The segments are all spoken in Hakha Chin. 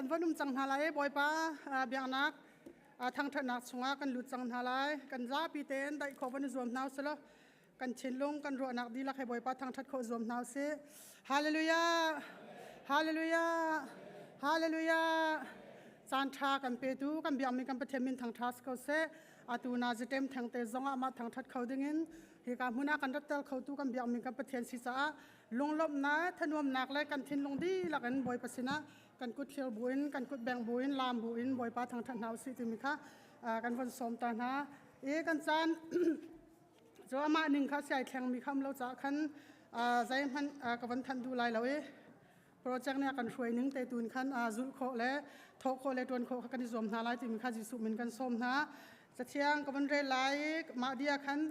Kan von um cang hna lai. Bawipa biaknak thangṭhatnak chungah kan lut cang hna lai. Kan zapi tein daih khawh van i zuam hna usih Kan thinlung, kan ruahnak dihlak he Bawipa thangṭhat khawh zuam hna usih. Hallelujah! Hallelujah! Hallelujah! Caan ṭha kan petu kan biakmi kan Pathian min thangṭha si ko seh. Atu na zitem thengte zongah mah thangṭhat kho dingin hika hmun ah kan rattel khotu kan biakmi kan Pathian si caah lunglawmhnak thanuamnak le kan thinlung dihlak in Bawipa sinah kan kut thlir buin kan kut beng buin laam buin Bawipa thangṭhat hna usih timi kha kan von sawm ta hna i kan caan cu amah ning kha siai thlengmi kha um lo caah khan zeihmanh ka von thanh duh lai lo i project nih a kan hruai ning te tun khan zulh khawh le thawh khawh le ṭuan khawh kha kan i zuam hna lai timi kha Jesuh min kan sawm hna. Cathiang ka von rel lai mah dia khan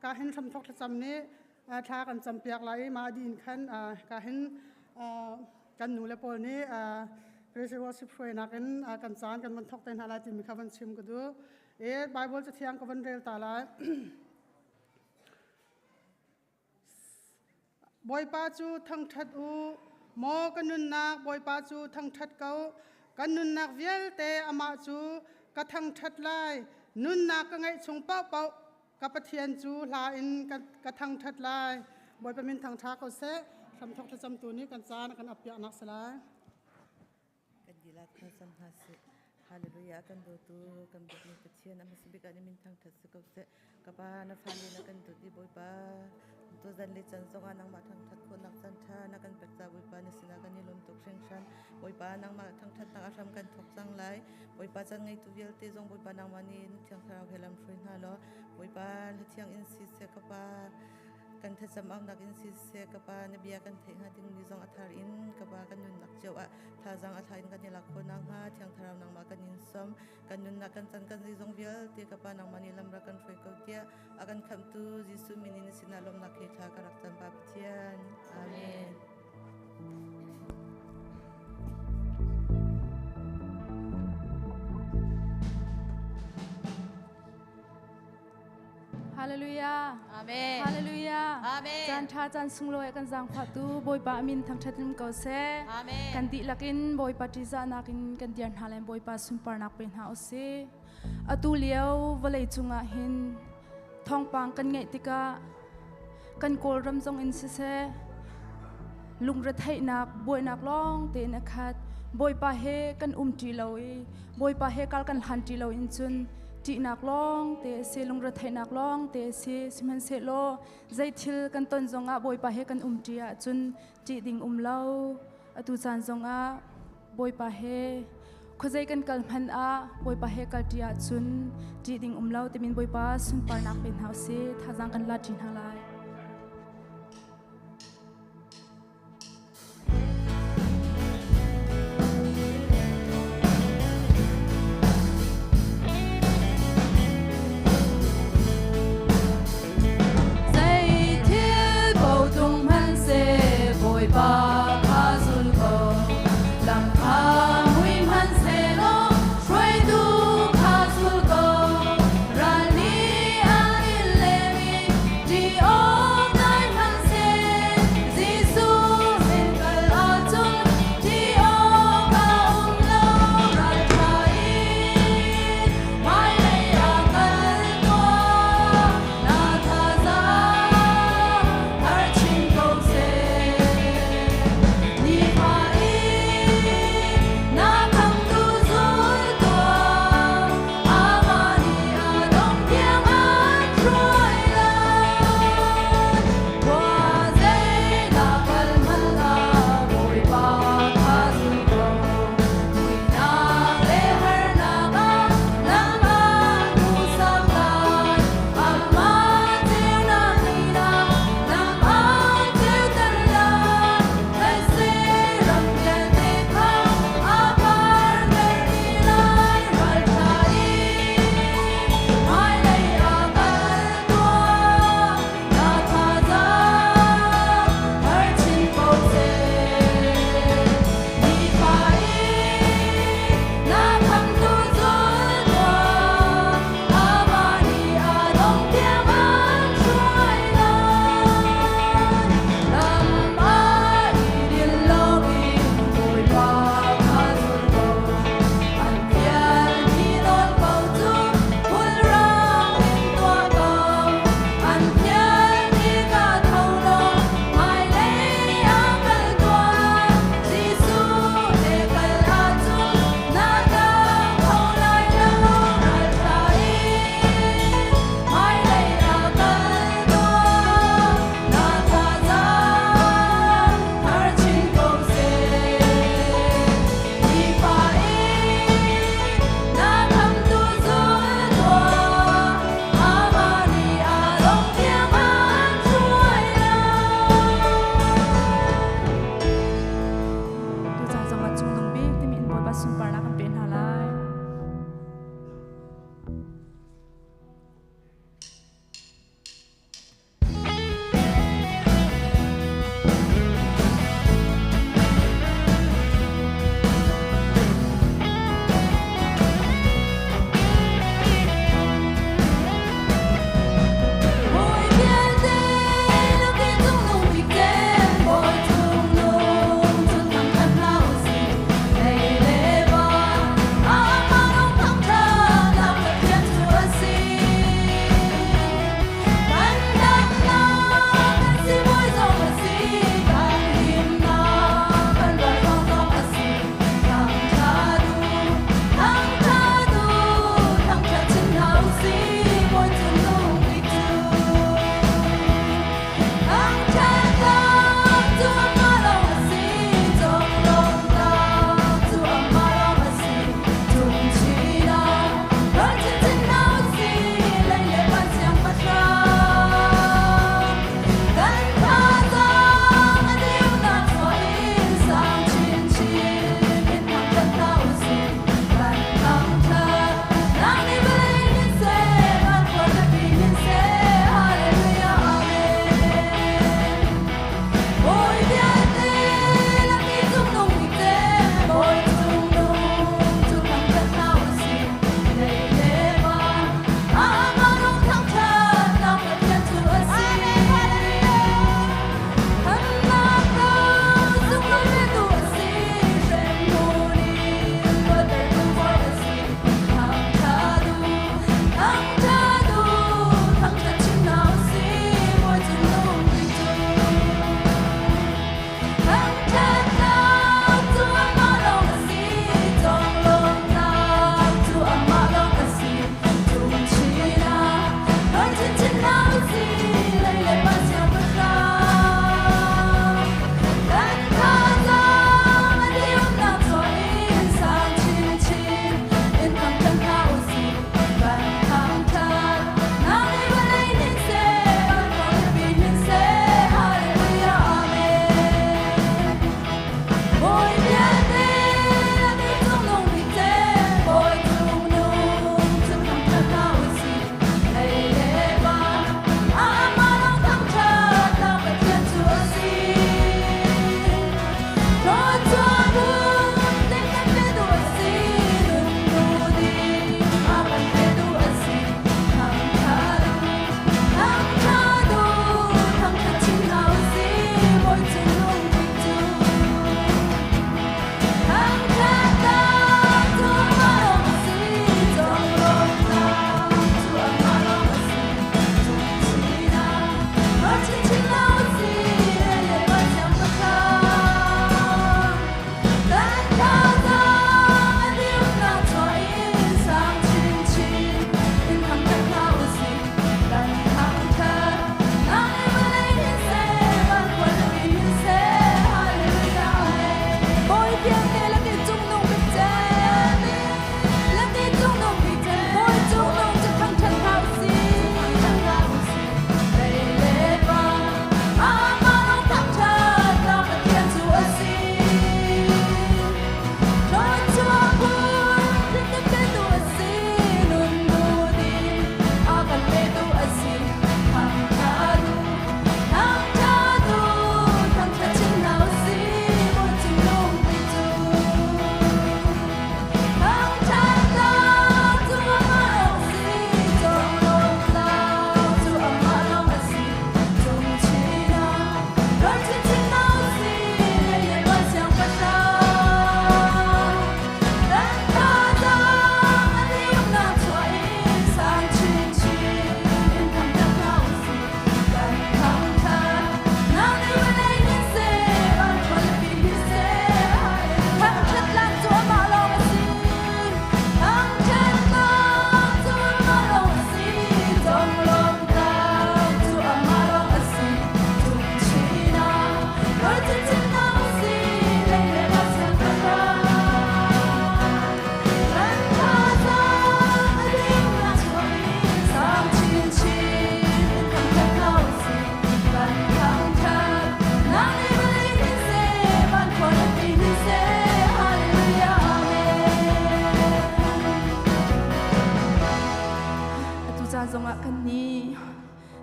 ka hin hramthok thlacam nih thla kan campiak lai i mah din khan ka hin kan nu le pawl nih Praise worship hruainak in kan caan kan von thok te hna lai timi kha von chim ka duh. E Bible cathiang ka von rel ta lai. Bawipa cu thangṭhat u, maw ka nunnak Bawipa cu thangṭhat ko. Kan nunnak vialte amah cu ka thangṭhat lai. Nunnak ka ngeih chung paohpaoh ka Pathian cu hla in ka thangṭhat lai. Bawipa min thangṭha ko seh. Hramthok thlacamtu nih kan caan a kan appiaknak si lai. Kan dilat thlacam hna sih. Hallelujah kan dawtu kan biakmi Pathian a hmasa bik ah na min thangthat si ko seh. Ka pa na fale na kan dawt i Bawipa tuzan le can zongah nangmah thangthat khawhnak caan tha na kan pek ca Bawipa na sinah kan i lawm tuk hringhran. Bawipa nangmah thangthatnak a hram kan thawk cang lai. Bawipa caan ngeitu vialte zong Bawipa nangmah nih na thiang thlarau he lam hruai hna law Bawipa na thiang in si seh ka pa kan thlacam aunak in siseh ka pa na bia kan theih hnga ding ni zong a thar in ka pa kan nunnak cio ah thazang a thla in kan i lak khawh nakhnga thiang thlarau nangmah kan in som kan nunnak kan chan kan zeizong vialte ka pa nangmah nih lam rak kan hruai ko tiah a kan khamhtu Jesuh min in sinah lawmnak he thla ka rak cam pa Pathian amen. Hallelujah. Amen. Hallelujah. Amen. Caan ṭha caan sunglawi kan zaangfahtu Bawipa min thangṭhat in ko seh. Amen. Kan dihlak in Bawipa ṭihzahnak in kan dir hna le Bawipa sunparnak pe hna usih. Atu lio vawlei cungah hin thawngpang kan ngeih tikah kan Kawlram zong in siseh lungretheihnak buainak lawng tein a khat. Bawipa he kan um ṭi lo i Bawipa he kal kan hlan ṭi lo in cun ṭihnak lawng te a si lungretheihnak lawng te a si sihmanhsehlaw zei thil kan ton zongah Bawipa he kan um ṭi ahcun ṭih ding um lo atu caan zongah Bawipa he khuazei kan kal hmanh ah Bawipa he kal ṭi ahcun ṭih ding um lo timin Bawipa sunparnak pe hna usih thazaang kan la ṭi hna lai. Zeithil potung hmanhseh Bawipa kha zul ko. Lam kha mui hmanhsehlaw hruaitu kha zul ko. Ral nih an in lem i ṭih awk.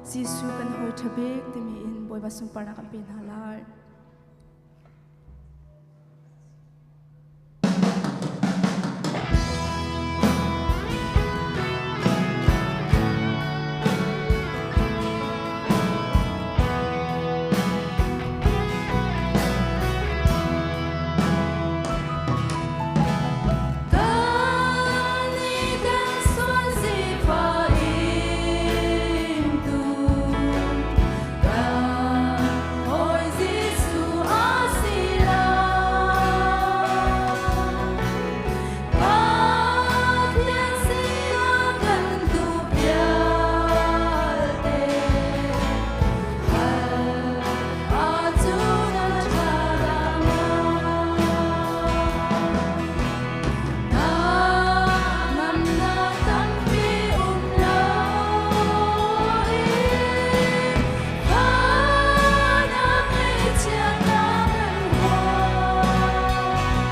Jesuh kan hawi ṭha bik timi in Bawipa sunparnak kan pe hna lai.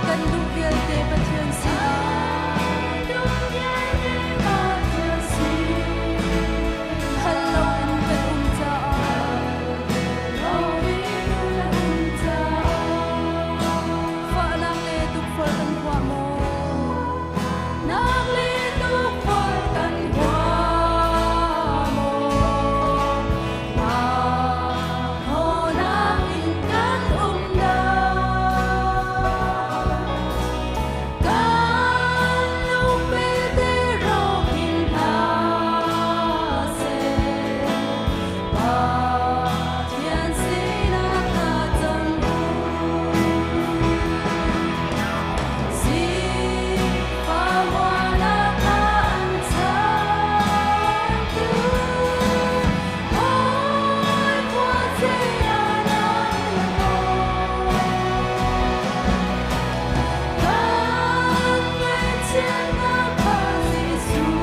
Kan duh vialte Pathian sinah Hal loin kan um caah Fahnak le tukforh kan huah maw? Nak le tukforh kan huah maw? Ahonak in kan um lo. Kan lungpelte rawk in hlah seh. Pathian sinah thlacam u. Sifah kha an chantu. Hawi khuache ah nan haw. Kan ngaihchiatnak kha Jesuh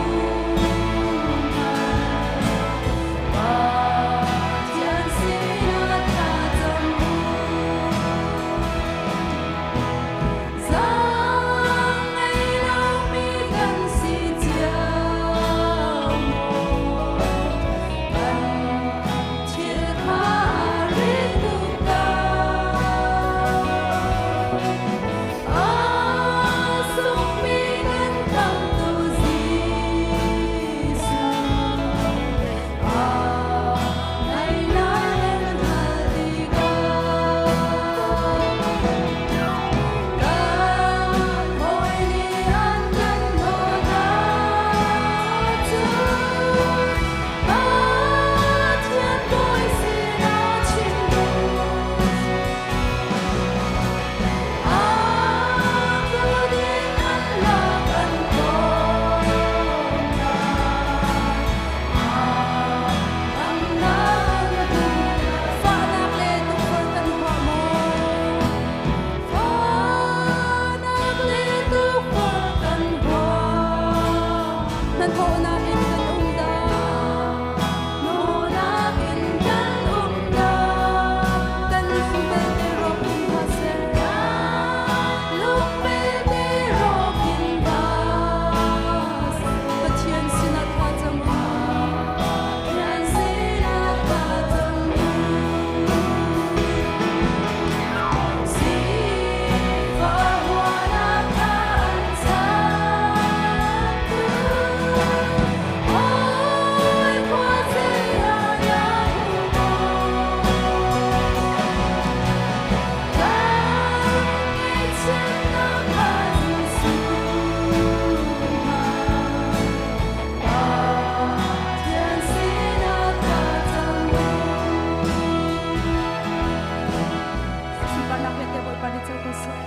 Pathian sinah thlacam u. Zaang ngei lomi kan si cio maw? Kan thil kha rit tuk ko. A sungmi kan khamhtu Jesuh. A nai nan hngal tikah kan hawi nih an kan hlawt ahcun Pathian bawi sinah chim u. A kut in an lak an kawl hna. Fahnak le tukforh kan huah maw? Fahnak le tukforh kan huah. Hnathawhnak in kan um dah? Nawlnak in kan um dah? Kan lung belte rawk in hna seh. Lung belte rawk in hna seh. Pathian sinah thlacam u. Pathian sinah thlacam u. Sifah huanak kha an chantu. Hawi khuache ah na hmu maw? Kan ngaihchiatnak kha Jesuh Pathian sinah thlacam u. Sunparnak vialte Bawipa nih co ko seh.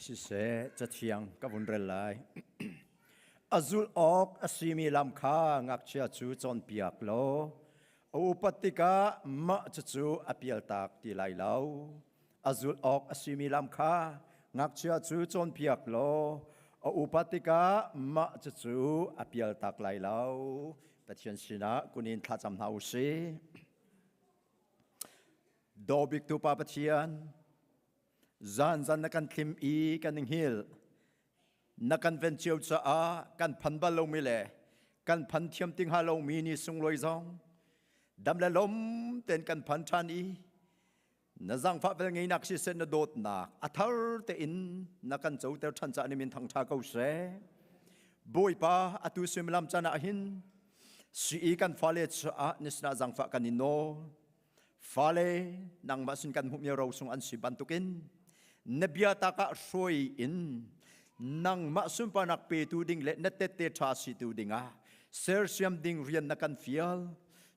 Siseh, cathiang ka vun rel lai. A zulh awk a simi lam kha ngakchia cu cawnpiak law a upat tikah mah cucu a pialtak ti lai lo. A zulh awk a simi lam kha ngakchia cu cawnpiak law a upat tikah mah cucu a pialtak lai lo. Pathian sinah kunin thlacam hna u sih. Daw biktu Pa Pathian, zan zan na kan thlim i kan hngilh. Na kan ven cio caah kan phan bal lomi le kan phan thiam ti hnga lomi ni sunglawi zong dam le lom tein kan phan ṭhan i na zangfah vel ngeinak siseh na dawtnak a thar tein na kan coter ṭhan caah ni min thangṭha ko seh. Bawipa atu suimilam caan ah hin sii kan fale caah ni sinah zangfah kan in nawl. Fale nangmah sin kan hmuhmi ro sung an si bantukin na bia tak ah hruai in nangmah sunparnak petu ding le na tette ṭha situ dingah sersiam ding rian na kan fial.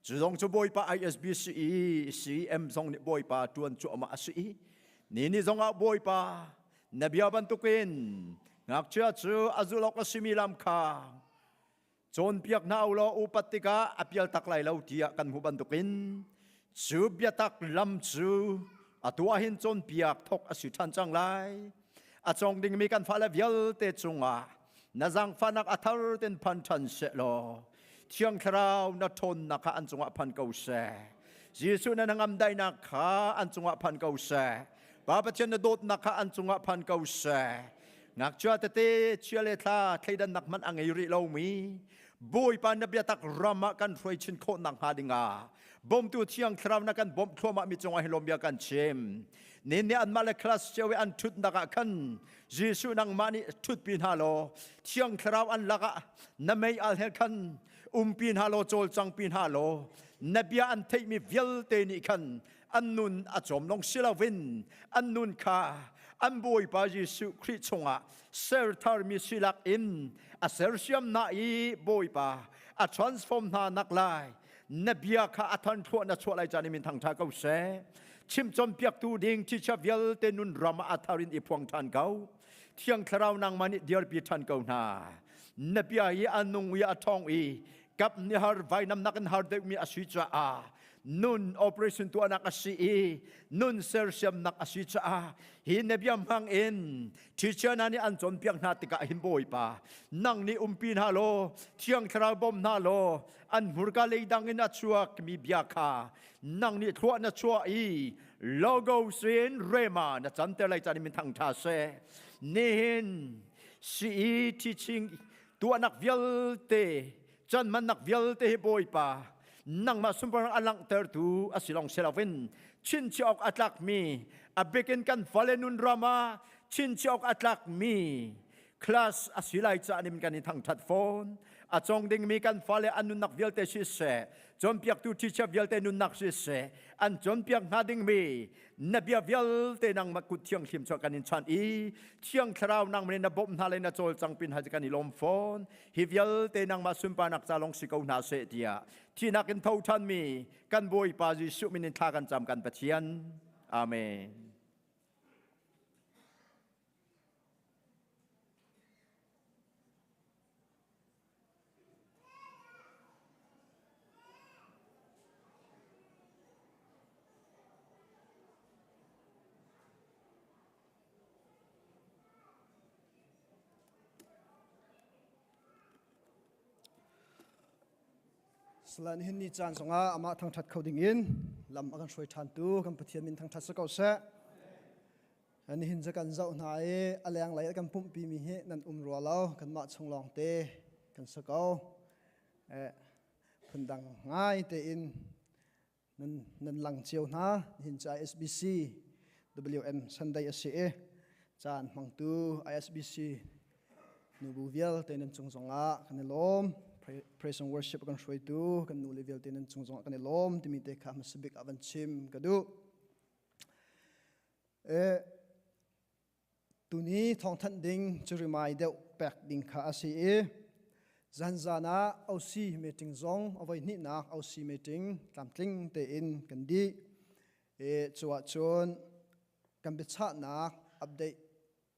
Cu zong cu Bawipa ISBC i CM zong nih Bawipa ṭuan cuahmah a si i ni ni zongah Bawipa na bia bantukin ngakchia cu a zulh awk a simi lam kha cawnpiak hna u law upat tikah a pial tak lai lo tiah kan hmuh bantukin cu biatak lam cu atu ah hin cawnpiak thok a si ṭhan cang lai. A cawng dingmi kan fale vialte cungah na zaangfahnak a thar ten phan ṭhan seh law Thiang Thlarau na ṭhawnnak kha an cungah phan ko seh. Jesuh na hnangam dainak kha an cungah phan ko seh. Pa Pathian na dawtnak kha an cungah phan ko seh. Ngakchia tete chia le thla thleidannak hmanh a ngei rih lomi Bawipa na biatak ram ah kan hruai chin khawh nak hnga dingah bawmtu Thiang Thlarau na kan bawmh thluahmah mi cungah hi lawm bia kan chim. Nin nih anmah le class cio i an ṭhutnak ah khan Jesuh nangmah nih ṭhutpi hna law Thiang Thlarau an lakah na mei al he khan umpi hna law cawlcangpi hna law na bia an theihmi vialte nih khan an nun a cawm lawng si loin an nun kha an Bawipa Jesuh Khrih chungah sertharmi silak in a sersiam hna i Bawipa a transform hna nak lai na bia kha a than thluah na chuah lai caan in min thangtha ko seh chim cawnpiaktu ding teacher vialte nun ram ah a thar in i phuang ṭhan ko thiang thlarau nangmah nih dirpi ṭhan ko hna na bia hi a nung i a ṭhawng i kap ni har vainam nakin har deuhmi a si caah nun operation tuahnak a si i nun sersiamnak a si caah hi na bia hmang in teacher hna nih an cawnpiak hna tikah hin Bawipa nang nih umpi hna law thiang thlarau bawm hna law an hmurka leidang in a chuak mi bia kha nang nih thluah na chuah i logos in rema na canter lai caan in thang tha seh nihin CE teaching tuahnak vialte chan mannak vialte hi Bawipa nangmah sunparnak a langhtertu a si long si loin chinchiah awk a tlakmi a bikin kan fale nun ram ah chinchiah awk a tlakmi class a si lai caah nim kan i thangthat fawn a cong dingmi kan fale an nunnak vialte siseh cawnpiaktu teacher vialte nunnak siseh an cawnpiak hnga dingmi na bia vialte nangmah kut thianghlim chuah kan in chanh i thiang thlarau nangmah nih na bawmh hna le na cawlcang pin ha kan i lawm fawn hi vialte nangmah sunparnak ca lawng si ko hna seh tiah thihnak in tho ṭhanmi kan Bawipa Jesuh min in thla kan cam kan Pathian amen. Salan hin ni caan zongah amah thangṭhat kho dingin lam a kan hruai ṭhantu kan Pathian min thangṭhat si ko seh. Nihin cu kan zoh hna i a lenglei a kan pumhpi mi hi nan um rua lo kanmah chung lawng te kan si ko. Phundang ngai tein nan nan lang cio hna. Nihin cu ISBC WM Sunday a si i caan hmangtu ISBC nubu vialte nan cung zongah kan i lawm. Praise and worship kan hruaitu kan nu le vialte nan cung zongah kan i lawm timi te kha hmasa bik ah van chim ka duh. Tuni thawngthanh ding cu rimai deuh pek ding kha a si i zanzan ah OC meeting zong a voi hnihnak OC meeting tlamtling tein kan dih. I cu ahcun kan biachahnak update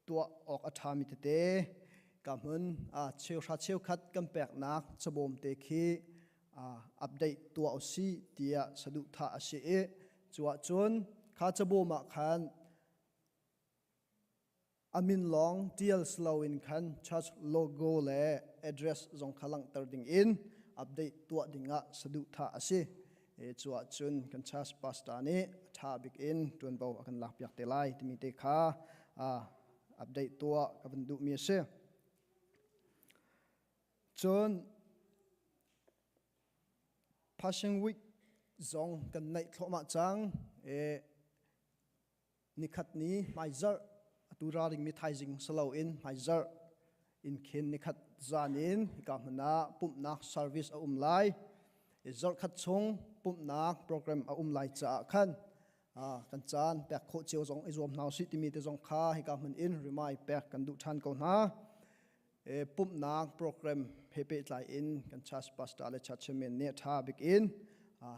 tuah awk a ṭhami tete ka hmun cheuhra cheukhat kan peknak cabawm te khi update tuah usih tiah saduhthah a si i cu ahcun kha cabawm ah khan. Amin lawng tial sloin khan church logo le address zong kha langhter ding in update tuah dingah saduhthah a si. E cu ahcun kan church pastor nih a ṭha bik in ṭuanvo a kan lakpiak te lai timi te kha update tuah ka van duhmi a si. Cun Passion Week zong kan naih thluahmah cang. E, nikhat ni hmaizarh atu ra dingmi thaizing si loin hmaizarh in khin nikhat zan in hika hmun ah pumhnak service a um lai. I zarhkhat chung pumhnak program a um lai caah khan kan caan pek khawh cio zong i zuam hna usih timi te zong kha hika hmun in rimai pek kan duh ṭhan ko hna. Pumhnak program he pehtlai in kan church pastor le church chairman nih ṭha bik in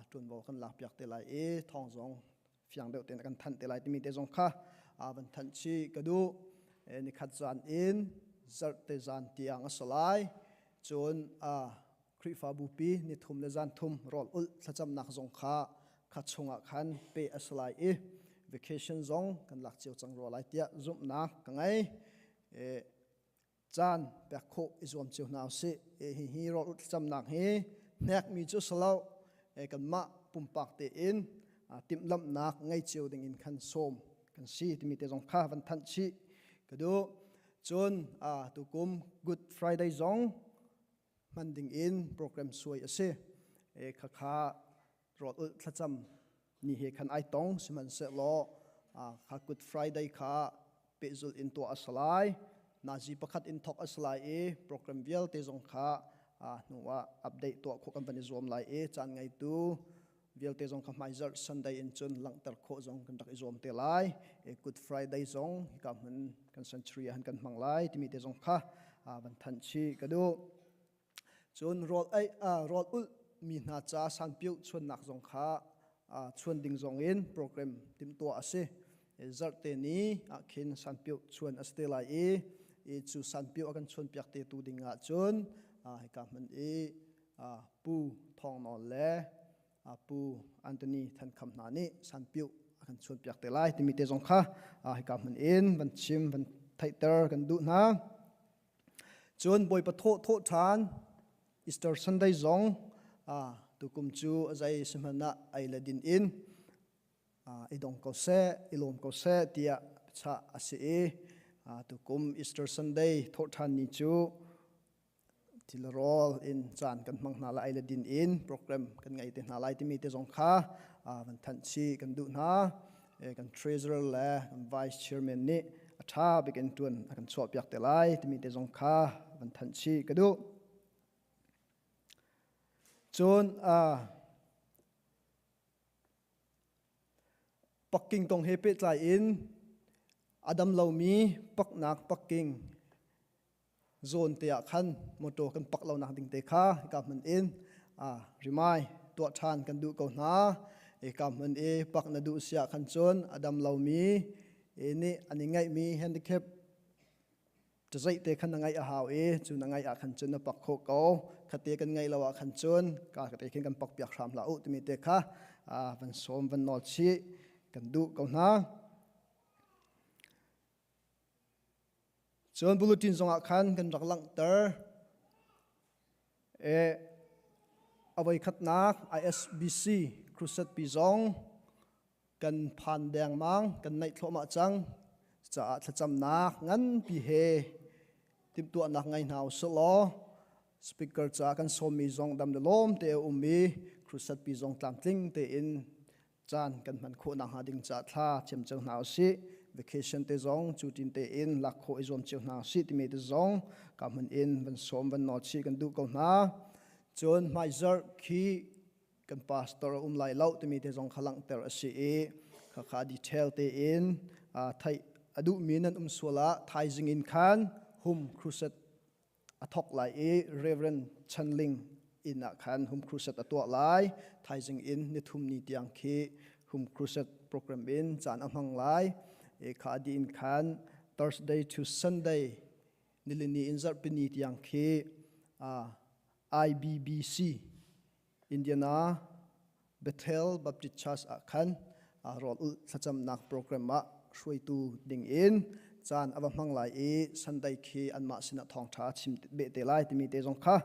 ṭuanvo kan lakpiak te lai i thawng zong fiang deuh tein kan thanh te lai timi te zong kha van thanh chih ka duh. Nikhat zan in zarhte zan tiang a si lai. Cun Khrihfabu pi nithum le zan thum rawl ulh thlacamnak zong kha kha chungah khan pe a si lai i vacation zong kan lak cio cang rua lai tiah zumhnak ka ngei. Caan pek khawh i zuam cio hna usih. Hihi rawl ulh thlacamnak hi hnekmi cu si lo, kanmah pumpak tein timhlamhnak ngei cio ding in khan sawm kan si timi te zong kha van thanh chih ka duh. Cun tukum Good Friday zong hman ding in program suai a si. Khakha rawl ulh thlacam ni he khan ai tong sihmanhsehlaw kha Good Friday kha pehzulh in tuah a si lai. Nazi pakhat in thok a si lai i program vialte zong kha hnu ah update tuah khawh kan van i zuam lai i caan ngeitu vialte zong kha hmaizarh Sunday in cun langhter khawh zong kan rak i zuam te lai. Good Friday zong hika hmun kan sanctuary ah kan hmang lai timi te zong kha van thanh chih ka duh. Cun rawl ei rawl ulh mi hna ca sanpiu chuannak zong kha chuan ding zong in program timhtuah a si. Zarhte ni ah khin sanpiu chuan a si te lai i cu sanpiu a kan chuanpiak te tu ding ah cun hika hmun i Pu Thawng Nawl le Pu Anthony Than Kham hna nih sanpiu a kan chuanpiak te lai timi te zong kha hika hmun in van chim van theihter kan duh hna. Cun Bawipa thawh thawh ṭhan Easter Sunday zong tukum cu a zei sihmanh ah ei le din in i dong ko seh, i lawm ko seh tiah chah a si i tukum Easter Sunday thawhṭhan ni cu thilrawl in caan kan hmang hna lai le din in program kan ngei te hna lai timi te zong kha van thanh chih kan duh hna. Kan treasurer le kan vice chairman nih a ṭha bik in ṭuan a kan chuahpiak te lai timi te zong kha van thanh chih ka duh. Cun Pakking kong he pehtlai in a dam lomi paknak pakking zawn te ah khan motor kan pak lonak ding te kha hika hmun in rimai tuah ṭhan kan duh ko hna. Hika hmun i pak na duh si ah khan cun a dam lomi nih an i ngeihmi handicap cazeih te khan na ngaih a hau i cu na ngaih ah khan cun na pak khawh ko. Khate kan ngaih lo ah khan cun ka te khin kan pak piak hram hlah u timi te kha van sawm van nawl chih kan duh ko hna. Cun bulletin zongah khan kan rak langhter. E, a voikhatnak ISBC Crusade pi zong kan phan dengmang, kan naih thluahmah cang. Caah thlacamnak nganpi he timhtuahnak ngai hna usih law speaker caah kan sawmmi zong dam le lawm te a um i crusade pi zong tlamtling tein caan kan hman khawh nakhnga ding caah thla thiam cio hna usih. Vacation te zong cu tin tein lak khawh i zuam cio hna usih timi te zong ka hmun in van sawm van nawl chih kan duh ko hna. Cun hmaizarh khi kan pastor a um lai lo timi te zong kha langhter a si i khakha detail tein theih a duhmi nan um sual ah thaizing in khan hum crusade a thawk lai i Reverend Chan Ling inn ah khan Home Crusade a tuah lai. Thaizing in nithum ni tiang khi Home Crusade program in caan a hmang lai. E kha di in khan Thursday to Sunday nilini in zarhpini tiang khi IBBC Indiana Bethel Baptist Church ah khan rawl ulh thlacamnak program ah hruaitu ding in caan a va hmang lai i Sunday khi anmah sinah thawngṭha chim beh te lai timi te zong kha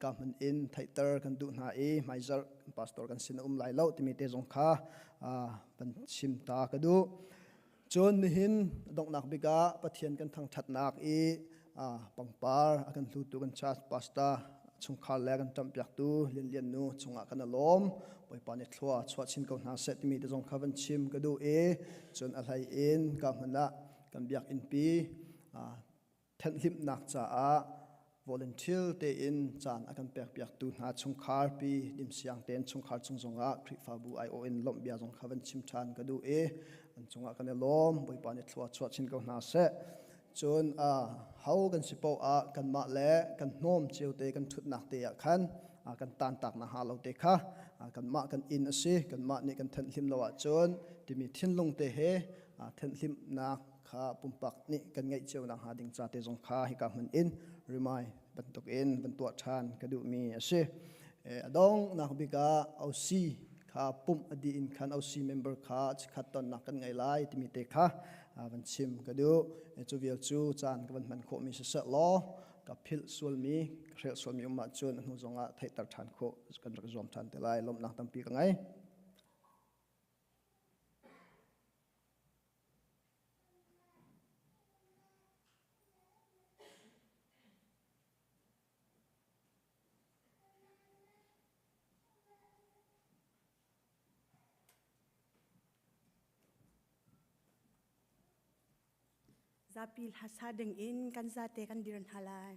ka hmun in theihter kan duh hna i hmaizarh pastor kan sin a um lai lo timi te zong kha van chim ta ka duh. Cun nihin donghnak bik ah Pathian kan thangṭhatnak i pangpar a kan hlutu kan church pastor chungkhar le kan ṭamhpiaktu Lian Lian nu cungah kan lawm. Bawipa nih thlua chuah chin ko hna seh timi te zong kha van chim ka duh i cun a hlei in ka hmun ah kan biakinnpi thenhlimnak caah volunteer tein caan a kan pekpiaktu hna chungkhar pi dimsiang tein chungkhar chung zongah Khrihfabu aiawh in lawmh bia zong kha van chim ṭhan ka duh i an cungah kan i lawm. Bawipa nih thlua chuah chin ko hna seh. Cun ho kan si paoh ah kanmah le kan hnawm cio te kan ṭhutnak te ah khan kan tantak na ha lo te kha kanmah kan inn a si, kanmah nih kan thenhlim lo ahcun timi thinlung te he thenhlimnak kha pumpak nih kan ngeih cio nakhnga ding ca te zong kha hika hmun in rimai bantukin van tuah ṭhan ka duhmi a si. A donghnak bik ah OC kha pumh a dih in khan OC member kha chikhat tonnak kan ngei lai timi te kha van chim ka duh. Cu vial cu caan ka van hman khawhmi siseh law ka philh sualmi, ka hrelh sualmi um ahcun a hnu zongah theihter ṭhan khawh kan rak zuam ṭhan te lai. Lawmhnak tampi ka ngei. Zapi hlasa ding in kan zate kan dir hna lai.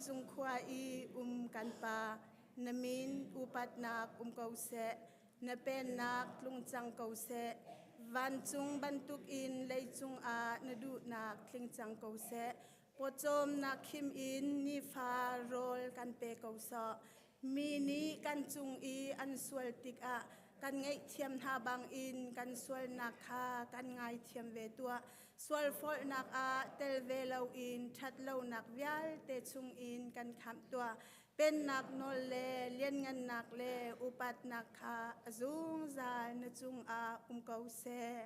Vancung khua i um kan Pa, na min upatnak um ko seh, na pennak tlung cang ko seh. Vancung bantukin leicung ah na duhnak tling cang ko seh. Pawcawmnak khim in nifa rawl kan pe ko sawh. Mi nih kan cung i an sual tikah kan ngaihthiam hna bangin kan sualnak kha kan ngaithiam ve tuah. Sualfawlhnak ah tel ve loin ṭhatlonak vialte chungin kan khamh tuah. Pennak nawl le lianngannak le upatnak kha a zungzal na cungah um ko seh.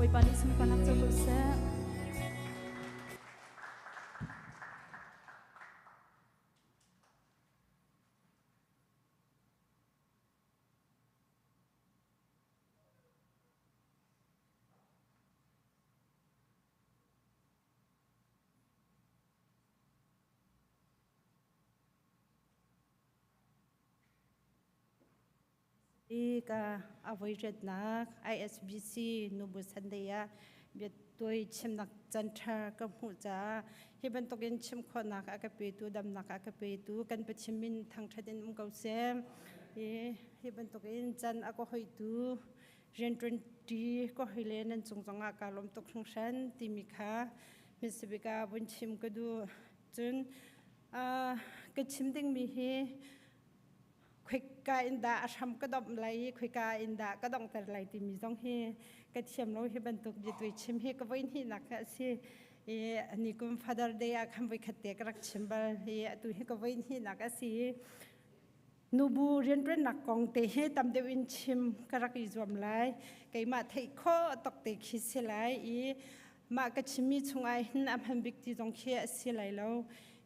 Bawipa nih sunparnak co ko seh. I ka avoi riatnak ISBC nubu Sunday ah biatuai chimnak canṭha ka hmuh caah hi bantukin chim khawhnak a ka petu damnak a ka petu kan Pathian min thangṭhat in um ko seh. Hi hi bantukin can a ka hoitu rianṭuanṭi ka hoi le nan cung zongah kaa lawm tuk hringhran timi kha hmasabik ah vun chim ka duh. Cun ka chim dingmi hi khoika in dah a hram ka domh lai i khoika in dah ka donghter lai timi zong hi ka thiam lo. Hi bantuk biatui chim hi ka voi hnihnak a si i ni kum Father Day ah khan voi khat te ka rak chim bal i atu hi ka voi hnihnak a si. Nubu rianṭuannak kong te hi tam deuh in chim ka rak i zuam lai. Keimah theih khawh tok te khi si lai i mah ka chimmi chungah hin a hman bik ti zong khi a si lai lo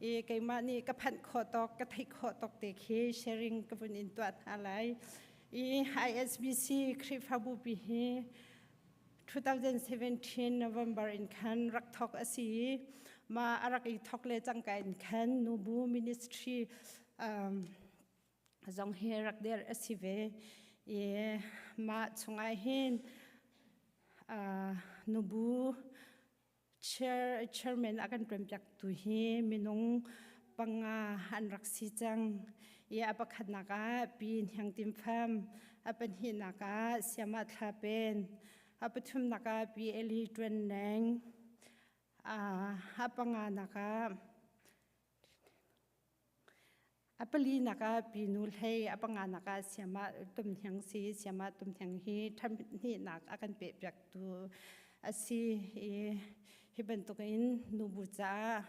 i keimah nih ka phanh khawh tawk, ka theih khawh tawk te khi sharing ka vun in tuah hna lai. I ISBC Khrihfabu pi hi 2017 November in khan rak thok a si i ma a rak i thok le cangka in khan nubu ministry zong hi rak der a si ve i mah chungah hin nubu chair chairman a kan ṭuanpiak tu hi minung panga an rak si cang i a pakhatnak ah Pi Hniang Tin Pham, a pahnihnak ah Siama Thla Pen, a pathumnak ah Pi Eli Ṭuan Neng, a panganak ah A palinak ah Pinu Hlei, a panganak ah Siamah Tum Hniang si. Siamah Tum Hniang hi ṭhamhnihnak a kan pehpiaktu a si i hi bantukin nubu caah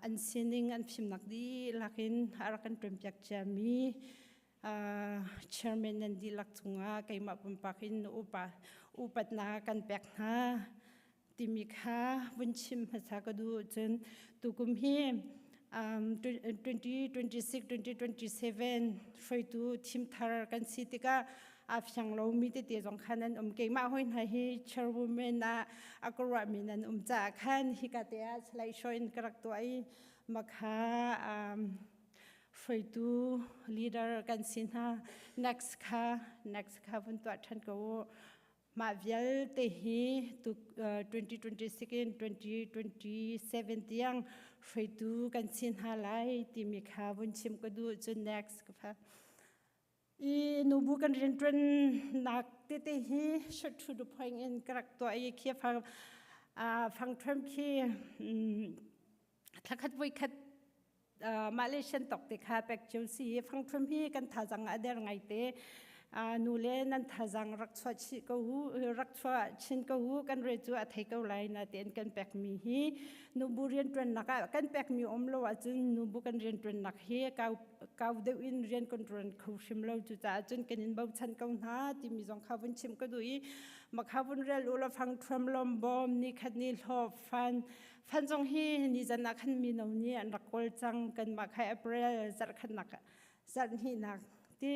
an sining an fimnak dihlak in a rak kan ṭuanpiak ciami chairman nan dihlak cungah keimah pumpak in upa upatnak kan pek hna timi kha vun chim hmasa ka duh. Cun tukum hi 2026 2027 hruaitu thim thar kan si tikah a fiang lomi tete zong khan an um. Keimah hoi hna hi chairwoman ah a ka ruahmi nan um caah khan hika te ah slide show in ka rak tuah i makha hruaitu leader kan si hna. Next kha, next kha vun tuah ṭhan ko u. Mah vialte hi 2026 in 2027 tiang hruaitu kan si hna lai timi kha vun chim ka duh. Cun next ka pha. I nubu kan rianṭuannak tete hi short to the point in ka rak tuah i khi fang fang ṭhuam khi thlakhat voi khat Malaysian tok te kha pek cio si. Fang thum hi kan thazang a der ngai te. Nu le nan thazang rak chuah chih ko hu, rak chuah chin ko hu. Kan re cu a thei ko lai na tein kan pek mi hi nubu rian tuan nak ah kan pek mi um lo ahcun nubu kan rian tuan nak hi kau kau deuh in rian kan tuan kho hrim lo. Cu caah cun kan in bochan ko hna timi zong kha vun chim ka duh i makha vun rel u la. Fang thuam lom bom ni khat ni hlawh fan fan zong hi nizan ah khan mino nih an rak kawl cang. Kanmah kha April zarhkhatnak, zarhhnihnak ti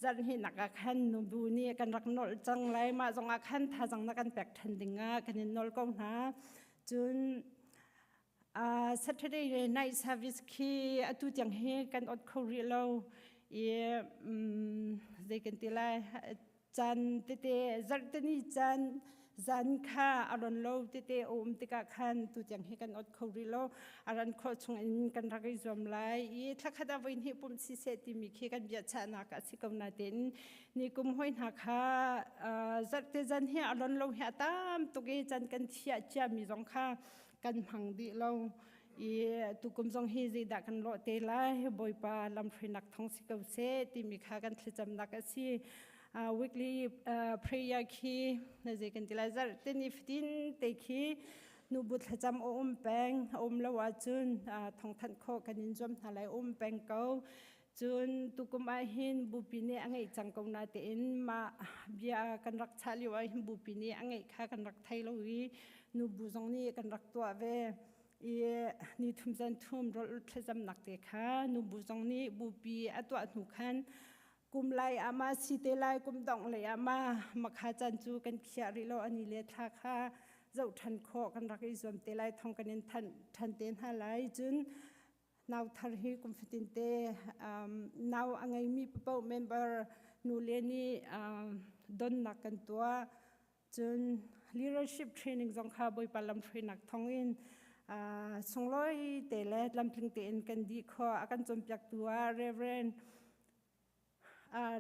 zarhhnihnak ah khan nubu nih kan rak nolh cang lai. Mah zong ah khan thazang na kan pek ṭhan ding ah kan in nawl ko hna. Cun Saturday night service khi atu tiang hi kan ot kho rih lo i zei kan ti lai, caan tete zarhteni caan zan kha a ron lo tete a um tikah khan tu tiang hi kan ot kho rih lo. A ran khawh chung in kan rak i zuam lai i thlakhat ah voi hnih pumh si seh timi khi kan biachahnak a si ko na tein ni kum hoi hna kha zarhte zan hi a ron lo hi a tam tuk i chan kan thiah cia mi zong kha kan hmang dih lo i tukum zong hi zeidah kan lawh te lai, Bawipa lamhruainak thong si ko seh timi kha kan thlacamnak a si. Weekly prayer khi na zei kan ti lai, zarh te ni fatin te khi nubu thlacam a um peng. A um lo ahcun thawngthanh khawh kan in zuam hna lai, um peng ko. Cun tukum ah hin bupi nih a ngeih cang ko na tein mah bia kan rak chah lio ah hin bupi nih a ngeih kha kan rak thei lo i nubu zong nih kan rak tuah ve. I ni thum zan thum rawl thlacamnak te kha nubu zong nih bupi a tuah hnu khan kum lai ah ma si te lai kum dongh lei ah ma makha caan cu kan khiah rih lo ani le thla kha zoh ṭhan khawh kan rak i zuam te lai thong kan in thanh ṭhan te hna lai. Cun nau thar hi kum fatin te nau a ngeimi paoh member nu le nih donnak kan tuah. Cun leadership training zong kha Bawipa lamhruainak thawngin sunglawi te le tlamtling tein kan dih khawh. A kan cawnpiaktu ah Reverend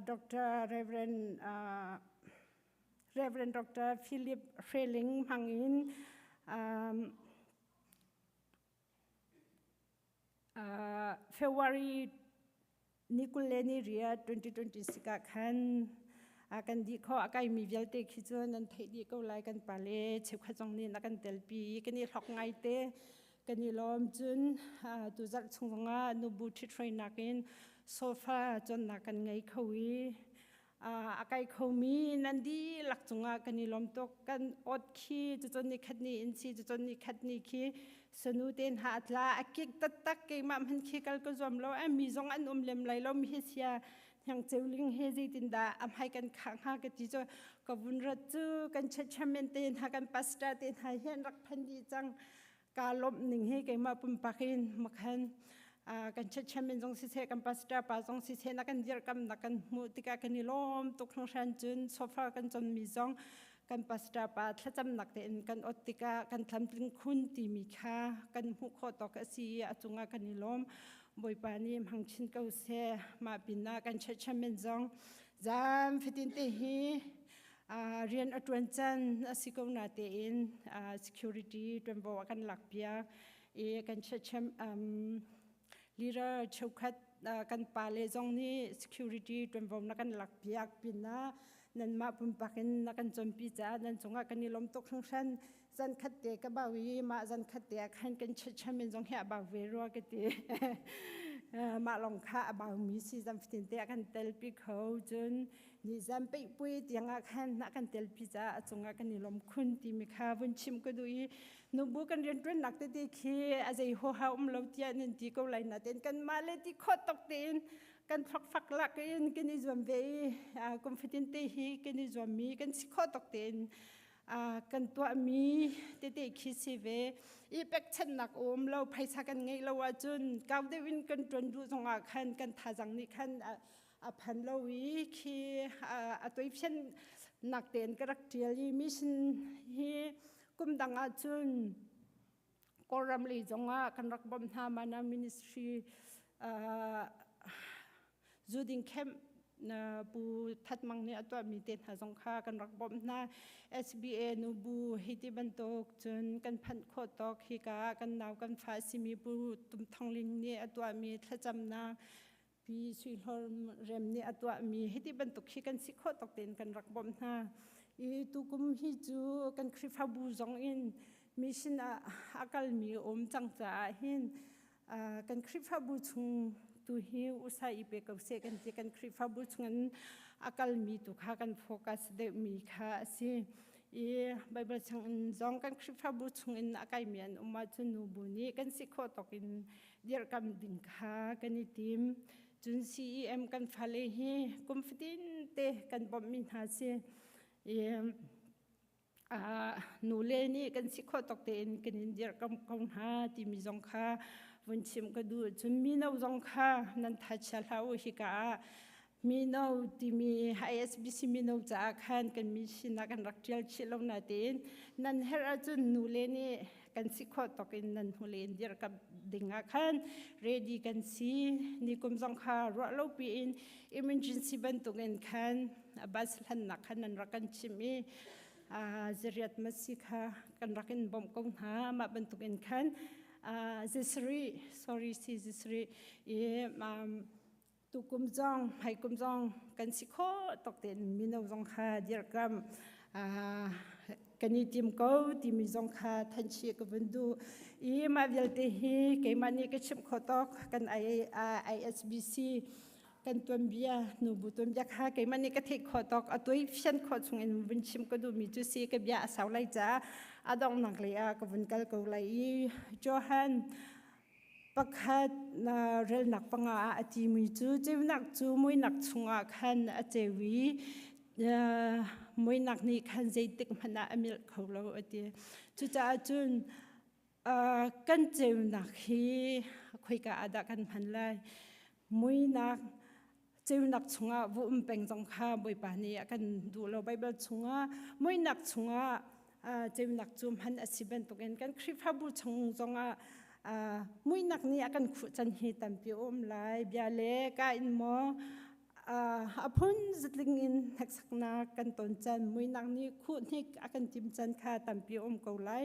Dr. Reverend Reverend Dr. Philip Hreling hmangin February ni 28 2026 ah khan kan dih kho. A kaimi vialte khi cu nan theih dih ko lai. Kan pale cheukhat zong nih na kan telpi i kan i hlok ngai te, kan i lawm. Cun tuzarh chung zongah nubu ṭhithruainak in sofa cawnnak kan ngei kho i a kai khomi nan dihlak cungah kan i lawm tuk. Kan awt khi cucun ni khat ni in si, cucun ni khat ni khi sanu te hna a tla a kik taktak. Keimah hman khi kal ka zuam lo, mi zong an um lem lai lo. Mi hi sia hnang ceuling he zeitindah a hmai kan khah hnga ka ti cu ka vun rat cu kan chairman te hna, kan pastor te hna hi an rak phan dih cang. Ka lawmh ning hi keimah pumpak in makhan kan chairman zong siseh, kan pastor pa zong siseh, na kan dirkam na kan hmuh tikah kan i lawm tuk hringhran. Cun sofa kan chonmi zong kan pastor pa thlacamnak tein kan ot tikah kan tlamtling khun timi kha kan hmuh khawh tawk a si i a cungah kan i lawm. Bawipa nih hmang chin ko seh. Mah pinah kan chairman zong zan fatin te hi rian a ṭuan can a si ko na tein security ṭuanvo a kan lak piak i kan leader cheukhat kan pale zong nih security ṭuanvo na kan lak piak pinah nanmah pumpak in na kan cawnpi caah nan cungah kan i lawm tuk hringhran. Zan khat te ka bau i mah zan khat te ah khan kan chairman zong hi a bau ve rua ka ti. Mah lawng kha a bau mi si. Zan fatin te ah kan telpi kho. Cun ni zan peih pui tiang ah khan na kan telpi caah a cungah kan i lawm khun timi kha vun chim ka duh i nubu kan rianṭuannak tete khi a zei huaha um lo tiah nan ti ko lai na ten kan mah le ti khawh tok tein kan thlok fak lak in kan i zuam ve i kum fatin te hi kan i zuam mi kan si khawh tok tein kan tuahmi tete khi si ve i pekchanhnak um lo, phaisa kan ngeih lo ahcun kau deuh in kan ṭuan duh zongah khan kan thazang nih khan a phan lo i khi a toifian nak tein ka rak ṭial i mission hi kum dang ahcun Kawlram lei zongah kan rak bawmh hna. Mana ministry zuding camp Pu That Mang nih a tuahmi te hna zong kha kan rak bawmh hna. SBA nubu hi ti bantuk cun kan phanh khawh tawk hika kan nau kan fa simi Pu Tum Thong Ling nih a tuahmi thlacamnak, Pi Sui Hlor Rem nih a tuahmi hi ti bantuk hi kan si khawh tawk tein kan rak bawmh hna. I tukum hi cu kan Khrihfabu zong in mission ah a kalmi um cang caah hin kan Khrihfabu chung tu hi usa i pe ko seh kan ti. Kan Khrihfabu chung in a kalmi tu kha kan focus deuhmi kha a si i Bible changin zong kan Khrihfabu chung in a kaimi an um ahcun nubu nih kan si khawh tawk in dirhkam ding kha kan i tim. Cun CEM kan fale hi kum fatin te kan bawmhmi hna si i nule nih kan si khawh tawk tein kan in dirhkamh ko hna timi zong kha vun chim ka duh. Cun mino zong kha nan tha chia hlah u. Hika ah mino timi ISBC mino caah khan kan mission ah kan rak ṭial chih lo na tein nan herh ahcun nule nih kan si khawh tawk in nan hnulei in dirhkamh ding ah khan ready kan si. Ni kum zong kha ruah lo piin emergency bantukin khan bus hlannak khan nan rak kan chimh i zariat masi kha kan rak in bawmh ko hna. Mah bantukin khan zisri, sorry, si zisri i tukum zong hmaikum zong kan si khawh tok tein mino zong kha dirhkamh. kan i tim ko timi zong kha thanchih ka vun duh i mah vialte hi keimah nih ka chimh khawh tawk kan ISBC kan tuanbia nubu tuanbia kha keimah nih ka theih khawh tawk a tuai fian khawh chung in vun chim ka duhmi cu si ka bia a sau lai caah a donghnak lei ah ka vun kal ko lai i Johan pakhat na relnak panga ah a timi cu ceunak cu muinak chungah khan a ceu i muinak nih khan zeitik hmanh ah a milh kho lo a ti. Cucaah cun kan ceunak hi khoika ah dah kan hman lai? Muinak ceunak chungah vu um peng zong kha Bawipa nih a kan duh lo. Baibal chungah muinak chungah ceunak cu hman a si bantukin kan Khrihfabu chung zongah muinak nih a kan khuh can hi tampi a um lai. Bia le ka in maw a phun zatling in hneksaknak kan ton can muinak nih khuh hnik a kan tim can kha tampi a um ko lai.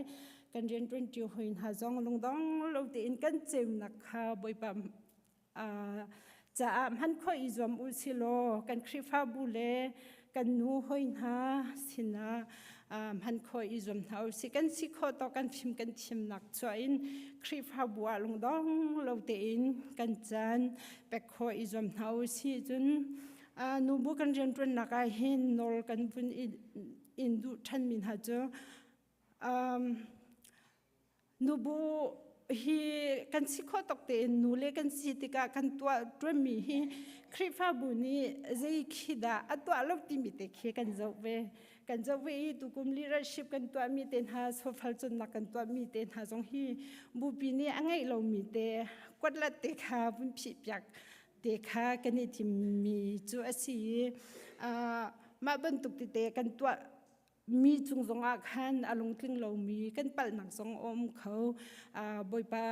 Kan rianṭuanṭi hoi hna zong lungdong lo tein kan ceunak kha Bawipa caah hman khawh i zuam u si law kan Khrihfabu le kan nu hoi hna sinah hman khawh i zuam hna u si. Kan si khawh tawk kan fim kan thiamnak chuah in Khrihfabu ah lungdong lo tein kan caan pek khawh i zuam hna u si. Cun nubu kan rianṭuannak ah hin nawl kan vun in duh ṭhanmi hna cu Nubu hi kan si khawh tuk tein nu le kan si tikah kan tuah ṭuanmi hi Khrihfabu nih zei khi dah a tuah lo timi te khi kan zoh ve. Kan zoh ve i tukum leadership kan tuahmi te hna, sofal cawnnak kan tuahmi te hna zong hi bupi nih a ngeih lomi te kuatlat te kha vun phih piak te kha kan i thimmi cu a si i mah bantuk tete kan tuah mi cung zongah khan a lungtling lomi kan palhnak zong a um kho. Bawipa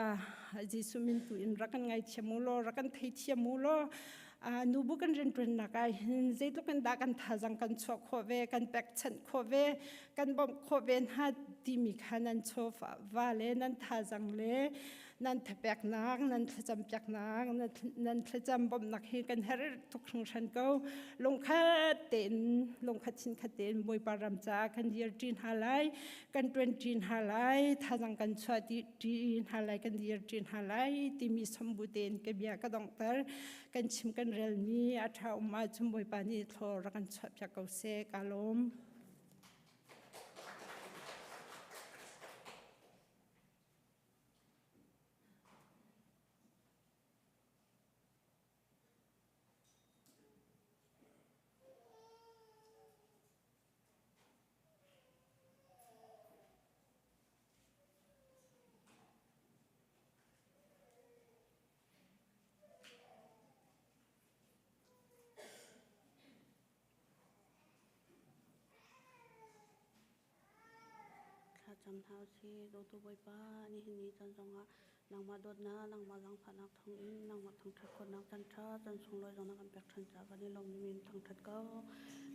Jesuh min tu in rak kan ngaithiam u law rak kan theithiam u law nubu kan rianṭuannak ah hin zeitluk in dah kan thazang kan chuah khawh ve kan pekchanh khawh ve kan bawmh khawh ve hna timi kha nan chawva va le nan thazang le nan thapeknak nan thlacam piaknak nan thlacam bawmhnak hi kan herh tuk hringhran ko. Lungkhat tein lungkhat chinkhat tein Bawipa ram caah kan dir ṭi hna lai kan ṭuan ṭi hna lai thazang kan chuah ṭi hna lai kan dir ṭi hna lai timi sombu tein ka bia ka donghter. Kan chim kan relmi a ṭha um ahcun Bawipa nih thlaw rak kan chuah piak ko seh. Ka lawm. Thlacam hna usih. Dawtu Bawipa, nihin ni caan zongah nangmah dawtnak, nangmah zaangfahnak thawngin nangmah thangṭhat khawhnak caan ṭha, caan sunglawi zong na kan pek ṭhan caah kan i lawm na min thangṭhat ko.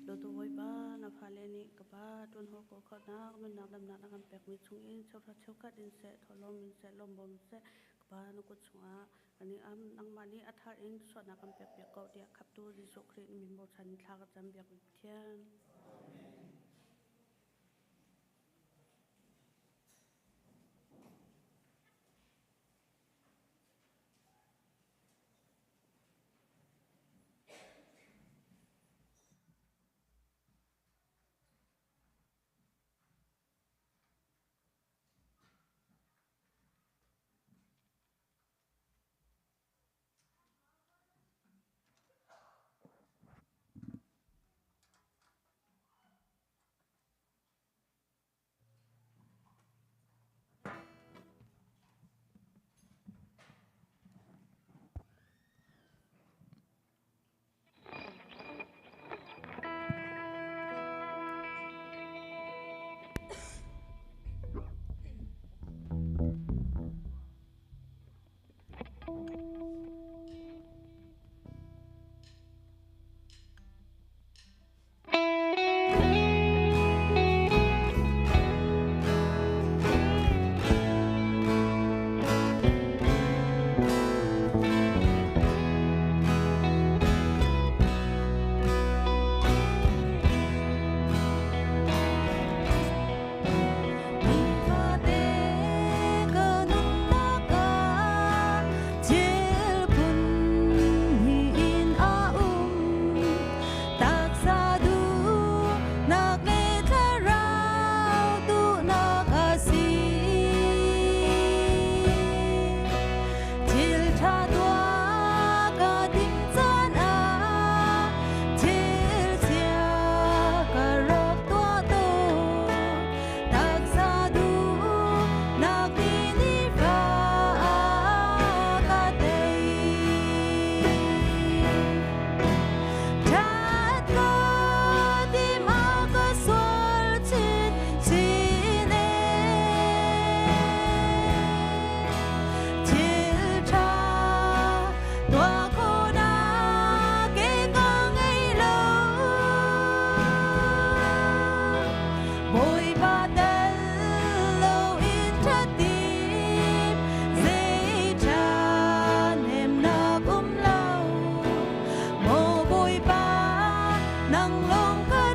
Dawtu Bawipa, na fale nih ka Pa ṭuan hawl kawl khawhnak, nunnak damnak na kan pekmi chungin cheuhra cheukhat in seh, thawhlawm in seh, lawmbawm in seh, ka Pa na kut chungah kan i am. Nangmah nih a thar in suahnak kan pekpiak ko tiah Khamhtu Jesuh Khrih na min bochan in thla ka cam biak Pathian.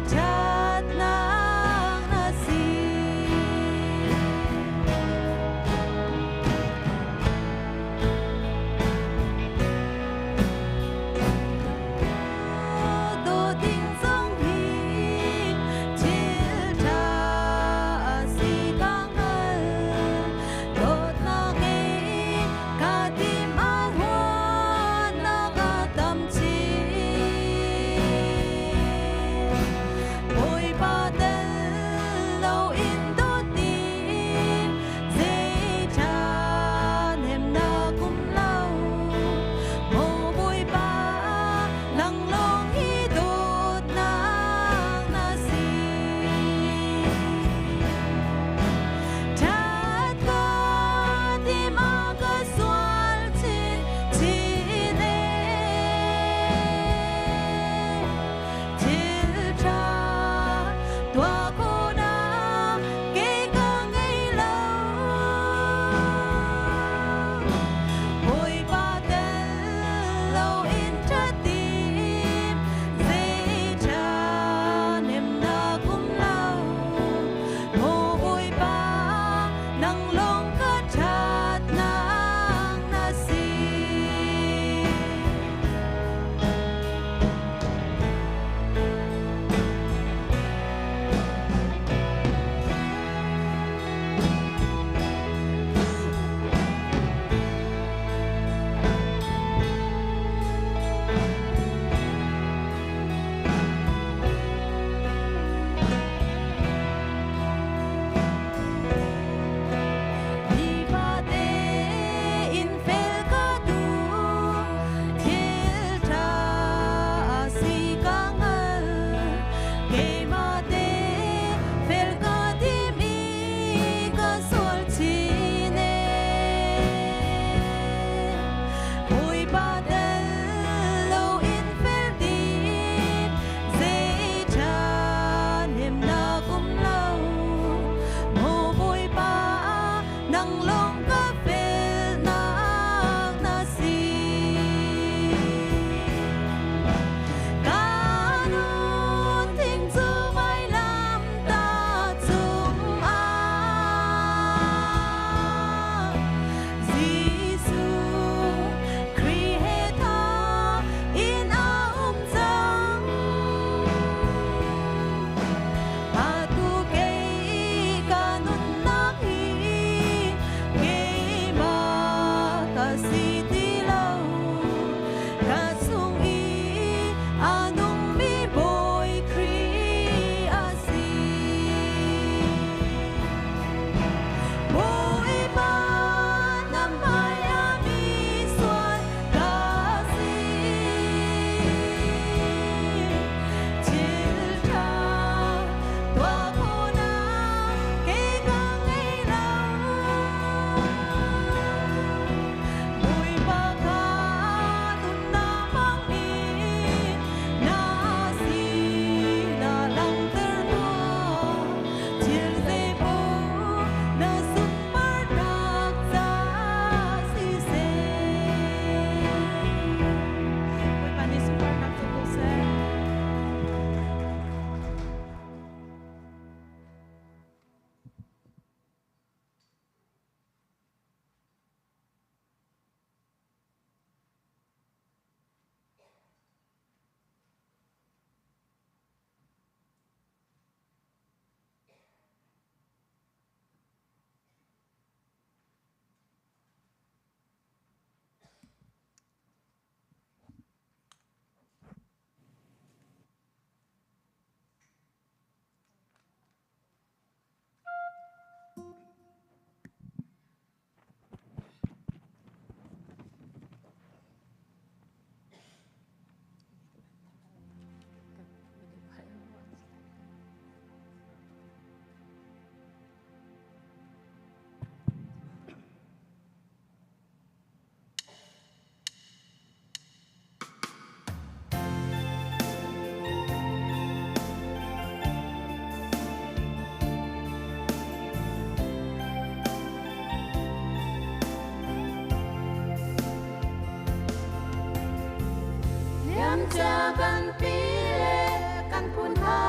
ṭhatnak na si. Dawt ding zong hi thil ṭha a si ka hngal. Dawtnak ngei ka tim a huatnak a tam chin. Bawipa tel loin dawt ding zei ṭhahnemnak um lo. Maw Bawipa, nang lawng hi dawtnak na si. Ṭhat ka tim a ka sual chin chin ee. Thil ṭha tuah khawhnak kei ka ngei lo. Bawipa tel loin ṭhat tim zei ṭhahnemnak um lo. Maw Bawipa, nang lawng ka ṭhatnak na si. Nifate in fel ka duh, thil ṭha a si ka hngal. Keimah te fel ka tim i ka sual chin ee. Bawipa tel loin fel tim, zei ṭhahnemnak um lo. Maw Bawipa, nang lawng ka felnak na si. Ka nun thing cu vailamtah cungah Jesuh Khrih he tha in a um cang. Atu kei ka nunnak hi keimah ka si ti lo. Ka chung i a nungmi Bawi Khrih a si. Bawipa na hmaiah mi sual ka si. Thil ṭha tuah khawhnak kei ka ngei lo. Bawipa kha nunnak hmangin na sinah langhter tuah. Thil zeipaoh na sunparnak ca siseh. Bawipa nih sunparnak tuah ko seh. Liamcia kan pi le kan phun hna.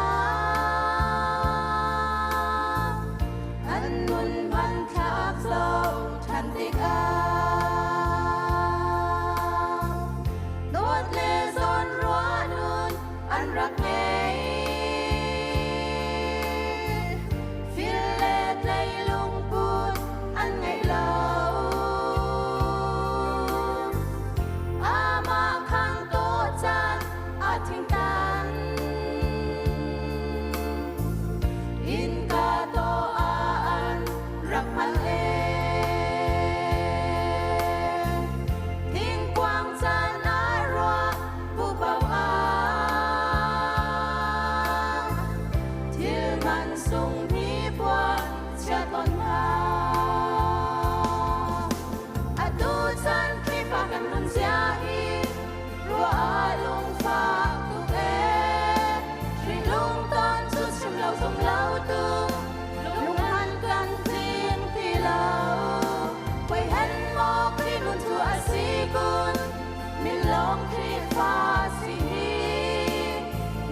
man sung hnipuan chia tawn hna. Atu chan Khrihfa kan nun zia hi ruah ah lungfak tuk ee. Hri lungton cu chim lo zum lo tu lunghan kan tling ti lo. Khuai hen maw Khrih nun cu a si kun min lawng Khrihfa si hi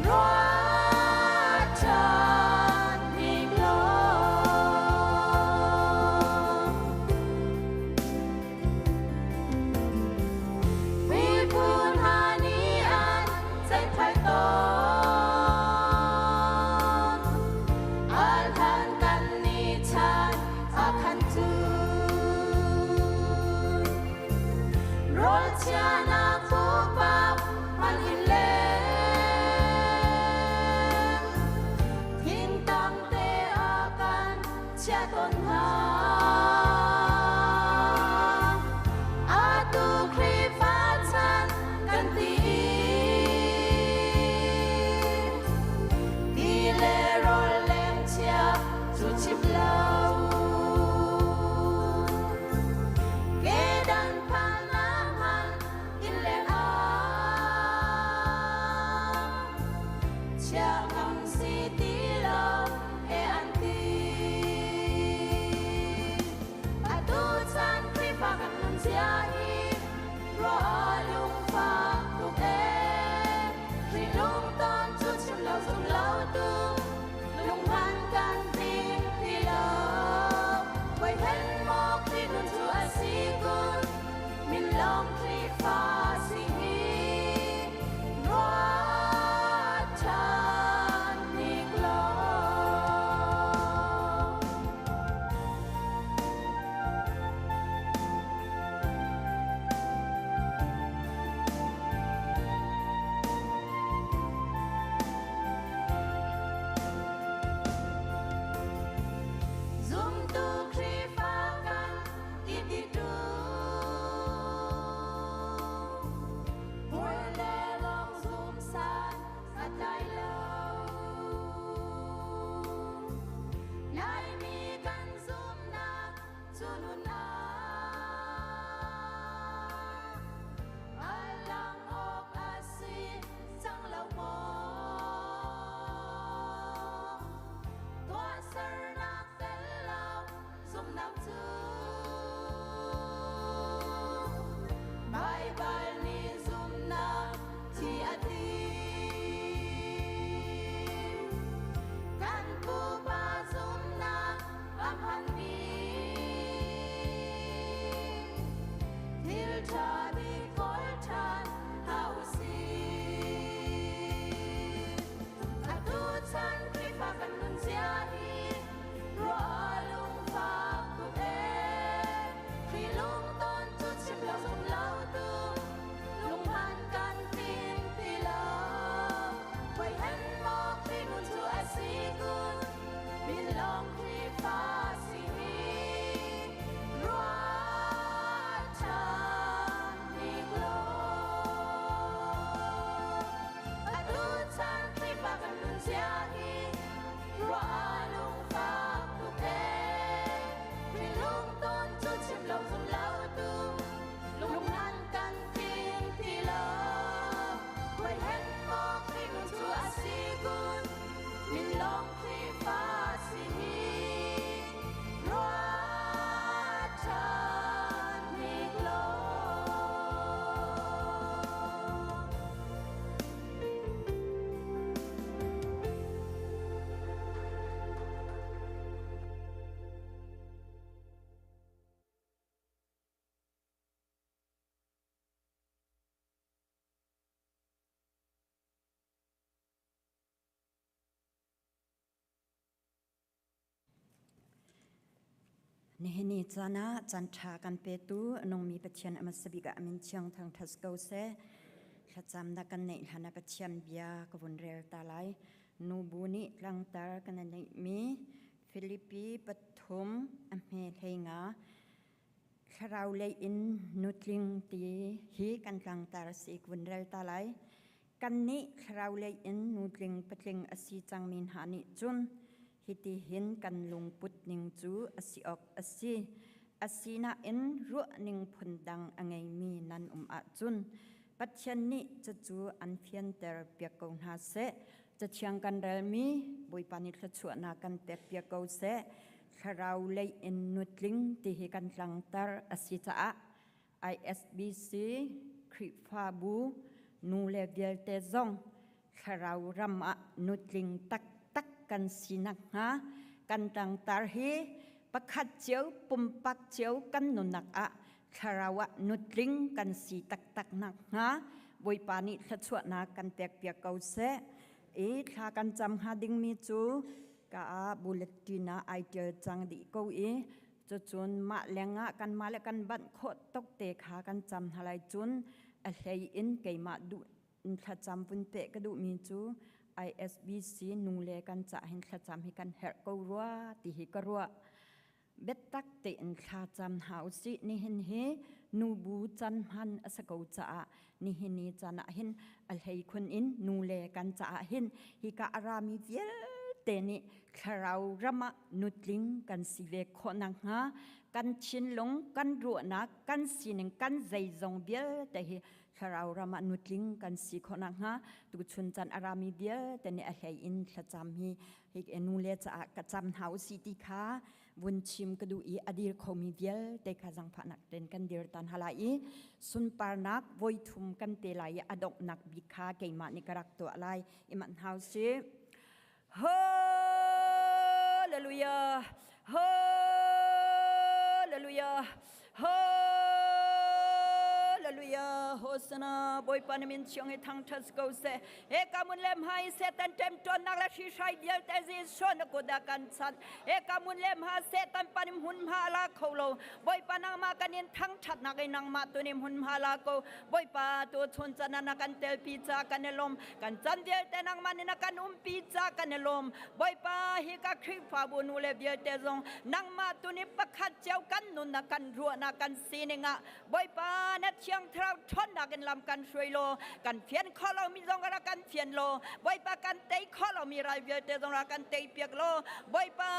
ruat ṭhan hnik law. Miphun hna nih an ceihphai tawn. Alhan kan nih chan a khan cu. Rawl chianak pupak hman in le thingtang te a kan chia tawn hna. Atu Khrihfa chan kan ti ti le rawl leng chia cu chim lo. Kedan phannak hman inn leng ah chia ngam si ti lo e an ti. Atu chan Khrihfa kan nun zia hi ruah lungfak tuk ee. Khrih lungton cu chim lo zum lo tu lunghman kan tling ti lo. Voi hen maw Khrih nun cu a si kun min lawng Khrihfa si hi ruat ṭhan hnik law. Zumtu Khrihfa kan ti ti tu Hmur le lawng zum san a tlai lo. Laimi kan zumnak cu nun ah a lang awk a si cang lo maw? Tuahsernak tel lo zumnak cu Baibal nih zumnak thi a ti. Kan pupa zumnak a hmanmi thil ṭha bik kawl ṭhan hna u sih. Atu chan Khrihfa kan nunzia hi ruah lungfak tuk ee. Khrih lungton cu chim lo zum lo tu lunghman kan tling ti lo. Khuai hen maw Khrih nun cu a si kun min lawng Khrihfa si hi ruat ṭhan hnik law. Atu chan Khrihfa kan nunzia hi ruah lungfak tuk ee. Khrih lungton cu chim lo zum lo tu lunghman kan tling ti lo. Khuai hen maw Khrih nun cu a si kun min lawng Khrihfa si hi ruat ṭhan hnik law. Nihin ni caan ah caan ṭha kan petu a nungmi Pathian a hmasa bik ah a min thiang thangṭhat ko seh. Thlacamnak kan neih hlan ah Pathian bia ka vun rel ta lai. Nubu nih tlangtar kan neihmi Filipi pathum a hme hlei nga thlarau lei in nutling ti hi kan tlangtar si ka vun rel ta lai. Kannih thlarau lei in nutling patling a si cangmi hna nih cun. Hitihin kan lungput ning cu a si awk a si. Asinain ruahning phundang a ngeimi nan um ahcun Pathian nih cucu an fianter piak ko hna seh. Cathiang kan relmi Bawipa nih thluachuahnak kan pek piak ko seh. Thlarau lei in nutling ti hi kan tlangtar a si caah ISBC Khrihfabu nu le vialte zong thlarau ram ah nutling taktak kan si nakhnga kan tlangtar hi pakhat cio pumpak cio kan nunnak ah thlarau ah nutling kan si taktak nakhnga Bawipa nih thluachuahnak kan pekpiak ko seh. I thla kan cam hnga dingmi cu ka ah bulletin ah ai ṭial cang dih ko i Cucun mah lengah kanmah le kan banh khawh tuk te kha kan cam hna lai cun a hlei in keimah duh in thlacam vun peh ka duhmi cu ISBC nu le kan cah hin thlacam hi kan herh ko rua ti hi ka ruah. Biatak tein thlacam hna usih nihin hi nubu can hman a si ko caah nihin ni caan ah hin a hlei khun in nu le kan caah hin hika a rami vialte nih thlarau ram ah nutling kan si ve khawh nakhnga kan thinlung kan ruahnak kan sining kan zeizong vialte hi thlarau ram ah nutling kan si khawh nakhnga tuchun caan a rami vialte nih a hlei in thlacam hi hi nu le caah ka cam hna usih ti kha vun chim ka duh i a dir khomi vialte kha zangfahnak ten kan dir tan hala i sunparnak voi thum kan te lai i a donghnak bik kha keimah nih ka rak tuah lai i manh hau si. Hallelujah! Hallelujah! Hallelujah! Hosanna! Bawipa na min chiang i thangṭhat ko seh. He ka mun lem hai Satan ṭemṭawnnak le hrihhrai vialte Jesuh na kut ah kan chanh. He ka mun lem ha Satan panim hmunhma la kho lo. Bawipa nangmah kan in thangṭhatnak i nangmah tunim hmunhma la ko. Bawipa tu chun can ah na kan telpi ca kan i lawm. Kan chan vialte nangmah nih na kan umpi ca kan i lawm. Bawipa hi ka Khrihfabu nu le vialte zong nangmah tu nih pakhat cio kan nunnak kan ruahnak kan sining ah Bawipa na thiang thlarau ṭhawnnak in lam kan hruai law kan fian khawh lomi zong rak kan fian law Bawipa kan tei khawh lomi ral vialte zong rak kan tei piak law Bawipa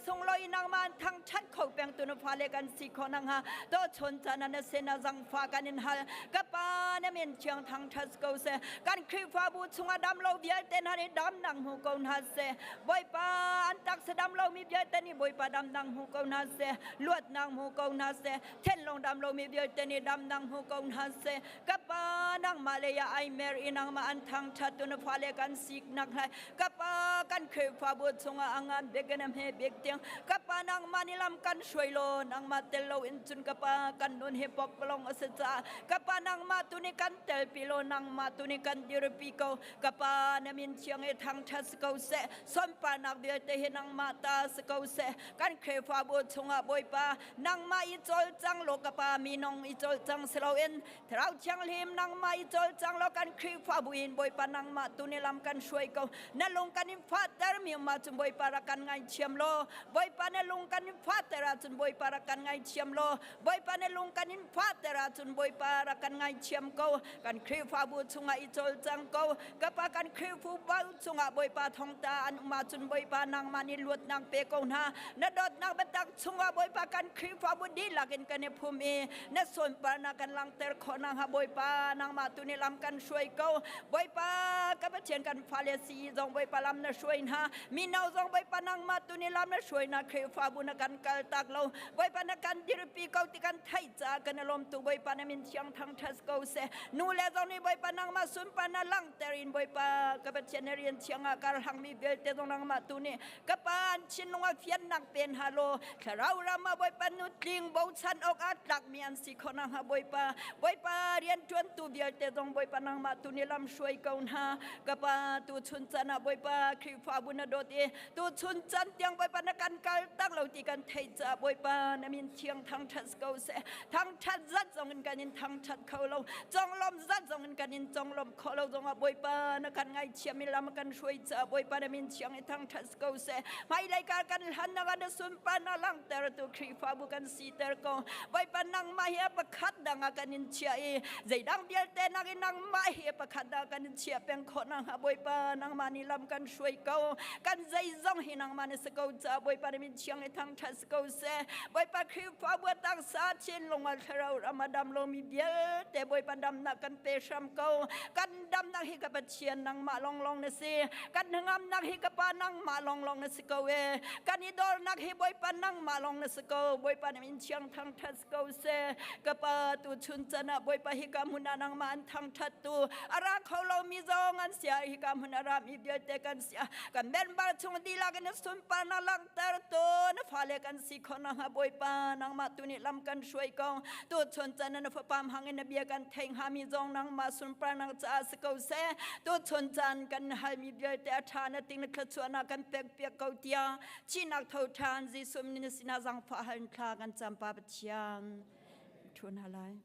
sunglawi nangmah thangṭhat kho peng tu na fale kan si khawh nakhnga to chun caan na sin ah zangfa kan in hal ka pa na min thiang thangṭhat ko seh kan Khrihfabu chungah dam lo vialte hna nih damnak hmu ko hna seh Bawipa an taksa dam lomi vialte nih Bawipa damnak hmu ko hna seh luatnak hmu ko hna seh thenlong dam lomi vialte nih damnak hmu ko hna seh ka pa nangmah lei ah ai mer i nangmah an thangṭhat tu na fale kan siknak lai ka pa kan Khrihfabu chungah a ngan bik in a hme bik tiang ka pa nangmah nih lam kan hruai law nangmah tel lo in cun ka pa kan nun hi pokpalong a si caah ka pa nangmah tu nih kan telpi law nangmah tu nih kan dirpi ko ka pa na min thiang i thangṭhat si ko seh sunparnak vialte hi nangmah ta si ko seh kan Khrihfabu chungah Bawipa nangmah i cawlcang law ka pa minung i cawlcang si loin Thlarau Thianghlim nangmah i cawlcang law kan Khrihfabu in Bawipa nangmah tu ni lam kan hruai ko na lung kan in fahter mi ma cun Bawipa rak kan ngaithiam law Bawipa na lung kan in fahter ahcun Bawipa rak kan ngaithiam law Bawipa na lung kan in fahter ahcun Bawipa rak kan ngaithiam ko kan Khrihfabu chungah i cawlcang ko ka pa kan Khrihfabu chungah Bawipa thongta an um ahcun Bawipa nangmah nih luatnak pe ko hna na dawtnak biatak chungah Bawipa kan Khrihfabu dihlak in kan i phum i na sunparnak kan langhter khawh nakhnga Bawipa nangmah tu nih lam kan hruai ko Bawipa ka Pathian kan fale si zong Bawipa lam na hruai hna mino zong Bawipa nangmah tu nih lam na hruai hna Khrihfabu na kan kal tak lo Bawipa na kan dirpi ko ti kan theih caah kan i lawm tu Bawipa na min thiang thangṭhat ko seh nu le zong nih Bawipa nangmah sunparnak langhter in Bawipa ka Pathian na rian thiang ah kar hangmi vialte zong nangmah tu nih ka pa an thinlung ah fiannak pen hna law thlarau ram ah Bawipa nutling bochan awk aa tlakmi an si khawh nakhnga Bawipa Bawipa rianṭuantu vialte zong Bawipa nangmah tu nih lam hruai ko hna ka pa tu chun can ah Bawipa Khrihfabu na dawt i tu chun can tiang Bawipa na kan kal tak lo ti kan theih caah Bawipa na min thiang thangṭhat ko seh thangṭhat zat zong in kan in thangṭhat kho lo conglawm zat zong in kan in conglawm kho lo zong ah Bawipa na kan ngaithiam i lam kan hruai caah Bawipa na min thiang i thangṭhat ko seh hmailei kar kan hlan nak na sunparnak langhter tu Khrihfabu kan siter ko Bawipa nangmah hi pakhat dang ah kan in chiah i zeidang vialte nak in nangmah hi pakhat dang kan in chiah peng khawh nakhnga Bawipa nangmah nih lam kan hruai ko. ko. Kan zeizong hi nangmah na si ko ca Bawipa na min thiang i thangṭhat si ko seh. Bawipa Khrihfabu taksa thinlung ah thlarau ram a dam lomi vialte Bawipa damnak kan pe hram ko. Kan damnak hi ka Pathian nangmah lawnglawng na si. Kan hnangamnak hi ka Pa nangmah lawnglawng na si ko e. Kan i dornak hi Bawipa nangmah lawng na si ko. Bawipa na min thiang thangṭhat si ko seh. Ka Pa tu chun can ah Bawipa hi ka hmun ah nangmah an thangṭhat tu a ra kho lomi zong an sia hi ka hmun a rami vialte kan sia. Kan member chung dihlak in sunparnak langhter tu na fale kan si kho nakhnga Bawipa nangmah tu nih lam kan hruai ko. Tu chun can na fapa hmang in na bia kan theih hngami zong nangmah sunparnak caah si ko seh. Tu chun caan kan halmi vialte a ṭha na ting na thluachuahnak kan pek piak ko tiah thihnak tho ṭhan Jesuh min na sinah zaangfah hal thla kan cam Pa Pathian. Ṭhu hna lai.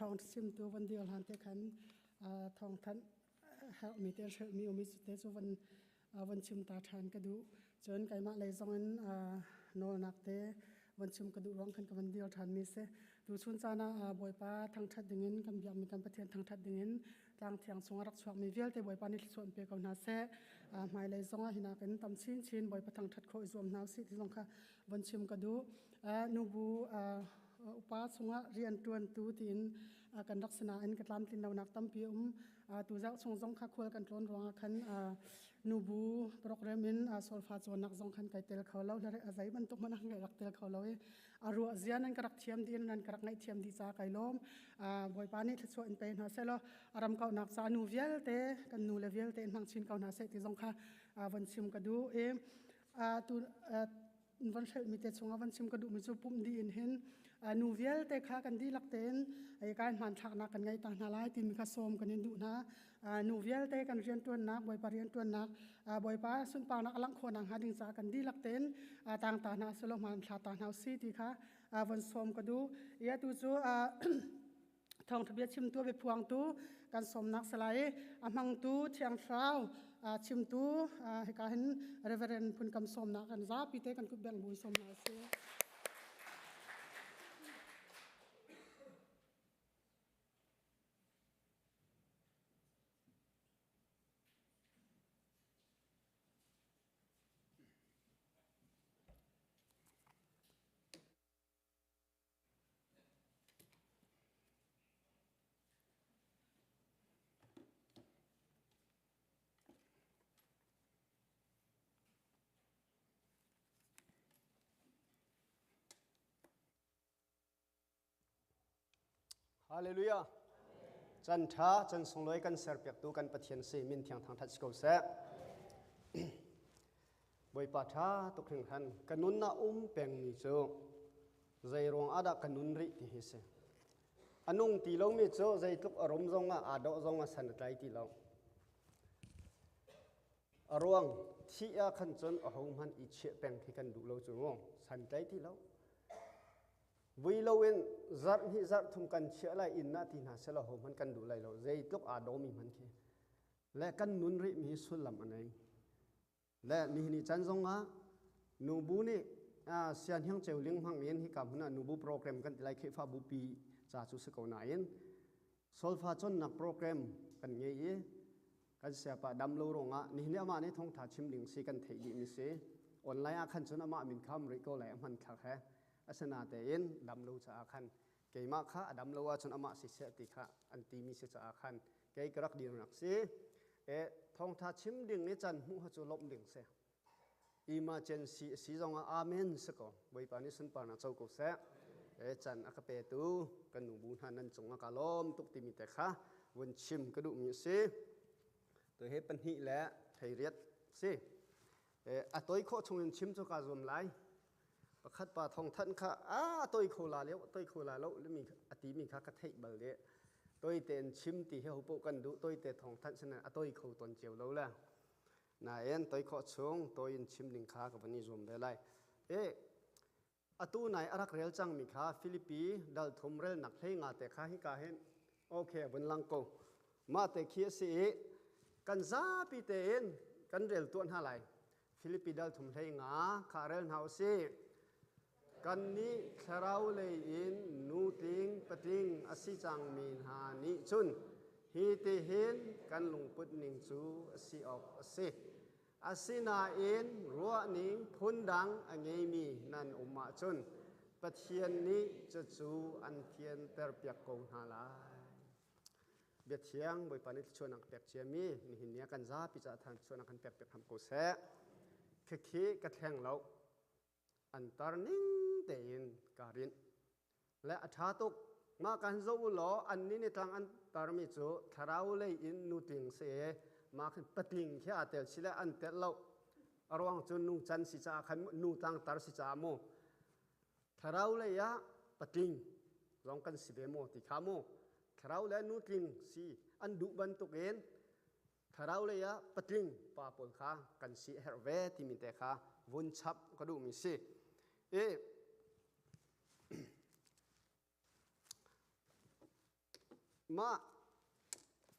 Thawng chimtu van dir hlan te khan thawng thanh herhmi te hrelhmi um i te cu van van chim ta ṭhan ka duh. Cun keimah lei zong in nawlnak te van chim ka duh ruang khan ka van dir ṭhan mi si. Tuchun caan ah Bawipa thangṭhat dingin kan biakmi kan Pathian thangṭhat dingin tlang thiang chungah rak chuakmi vialte Bawipa nih thluachuah in pe ko hna seh. Hmailei zongah hinak in tam chinchin Bawipa thangṭhat khawh i zuam hna usih ti zong kha von chim ka duh. Nubu upa chungah rianṭuantu tiin kan rak si nain ka tlamtlin lonak tampi a um. Tuzarh chung zong kha khual kan tlawn ruangah khan nubu program in solfa cawnnak zong khan kai tel kho lo. A zei bantuk hmanh ah rak tel kho lo i a ruah zia nan ka rak thiam dih nan ka rak ngaihthiam dih ca kai lawm. Bawipa nih thluachuah in pe hna seh law a ram kauhnak ca nu vialte kan nu le vialte in hmang chin ko hna seh ti zong kha von chim ka duh i tu van hrelhmi te chungah van chim ka duhmi cu pumh dih in hin nu vialte kha kan dihlak tein kai hmanthlaknak kan ngei ta hna lai timi kha sawm kan in duh hna. Nu vialte kan riantuannak Bawipa riantuannak Bawipa sunparnak a langh khawhnak hnga ding caah kan dihlak tein tang ta hna selaw hmanthla ta hna si ti kha von sawm ka duh. Ia tu cu thawngtha bia chimtu biaphuangtu kan sawmnak salai a hmangtu thiang thlarau chimtu hika hin Reverend Phunkam sawmnak kan zapi te kan kut beng bu sawmnak a si. Hallelujah. Chan tha chan sunglawi kan serpiaktu kan Pathian si min thiang thang that si ko seh. Bawipa tha tuk hringhran ka nun ah um pengmi cu zeiruang ah dah ka nun rih ti hi si. A nung ti lomi cu zeitluk a rum zong ah aa dawh zong ah san a tlai ti lo. A ruang thih ah khan cun ahohmanh i chiah peng khi kan duh lo cu mu san tlai ti lo. Vui loin zarh hnih zarh thum kan chiah lai inn ah ti hna selaw hohmanh kan duh lai lo zeitluk aa dawmi hmanh khi le kan nun rih mi sullam a nei. Le nihin ni chan zong ah nubu nih sianhiang ceu ling hmang in hika hmun ah nubu program kan ti lai Khrihfabu pi ca cu si ko nain solfa cawnnak program kan ngei i kan siapa dam lo ruangah nihin ni amah nih thawngtha chim ding si kan theih dih mi si online ah khan cun amah min kham rih ko lai a hman thlak he asinatein dam lo caah khan keimah kha a dam lo ahcun amah siseh ti kha an timi si caah khan kei ka rak dirnak si e thawngtha chim ding i can hmuh cu lawmh ding si emergency a si zong ah amen si ko bawipa nih sunparnak co ko seh e can a ka petu kan nu bu hna nan cung ah ka lawm tuk timi te kha vun chim ka duhmi a si to he pahnih le theiriat si a toi khawh chung in chim cu ka zuam lai Pakhat pa thawngthanh kha a toi kho la lio toi kho la lo mi a timi kha ka theih bal de toi tein chim ti hi hopo kan duh toi te thawngthanh sin a toi kho ton cio lo la nain toi khawh chung toi in chim ding kha ka van i zuam ve lai e atu nai a rak rel cang mi kha Filipi dal thum rel nak hlei nga te kha hi ka hin okay vun lang ko mah te khi a si i kan zapi tein kan rel tuah hna lai Filipi dal thum hlei nga kha rel hna usih. Kannih thlarau lei in nutling patling a si cangmi hna nih cun hi ti hin kan lungput ning cu a si awk a si. Asinain ruahning phundang a ngeimi nan um ahcun Pathian nih cucu an fianterpiak ko hna lai. Biathiang Bawipa nih thluachuahnak pek ciami nihin ni ah kan zapi caah thluachuahnak kan pek piak hram ko seh. Khikhi ka thleng lo. An tar ning tein ka rinh. Le a ṭha tuk. Mah kan zoh u law annih nih tlang an tarmi cu thlarau lei in nutling si i mah khin patling khi aa tel si le an telh lo. A ruang cu nu can si caah khan nu tlang tar si caah mu. Thlarau lei ah patling zong kan si ve maw ti kha mu. Thlarau le nutling si an duh bantukin thlarau lei ah patling pa pawl kha kan si a herh ve timi te kha vun chap ka duhmi si. I Mah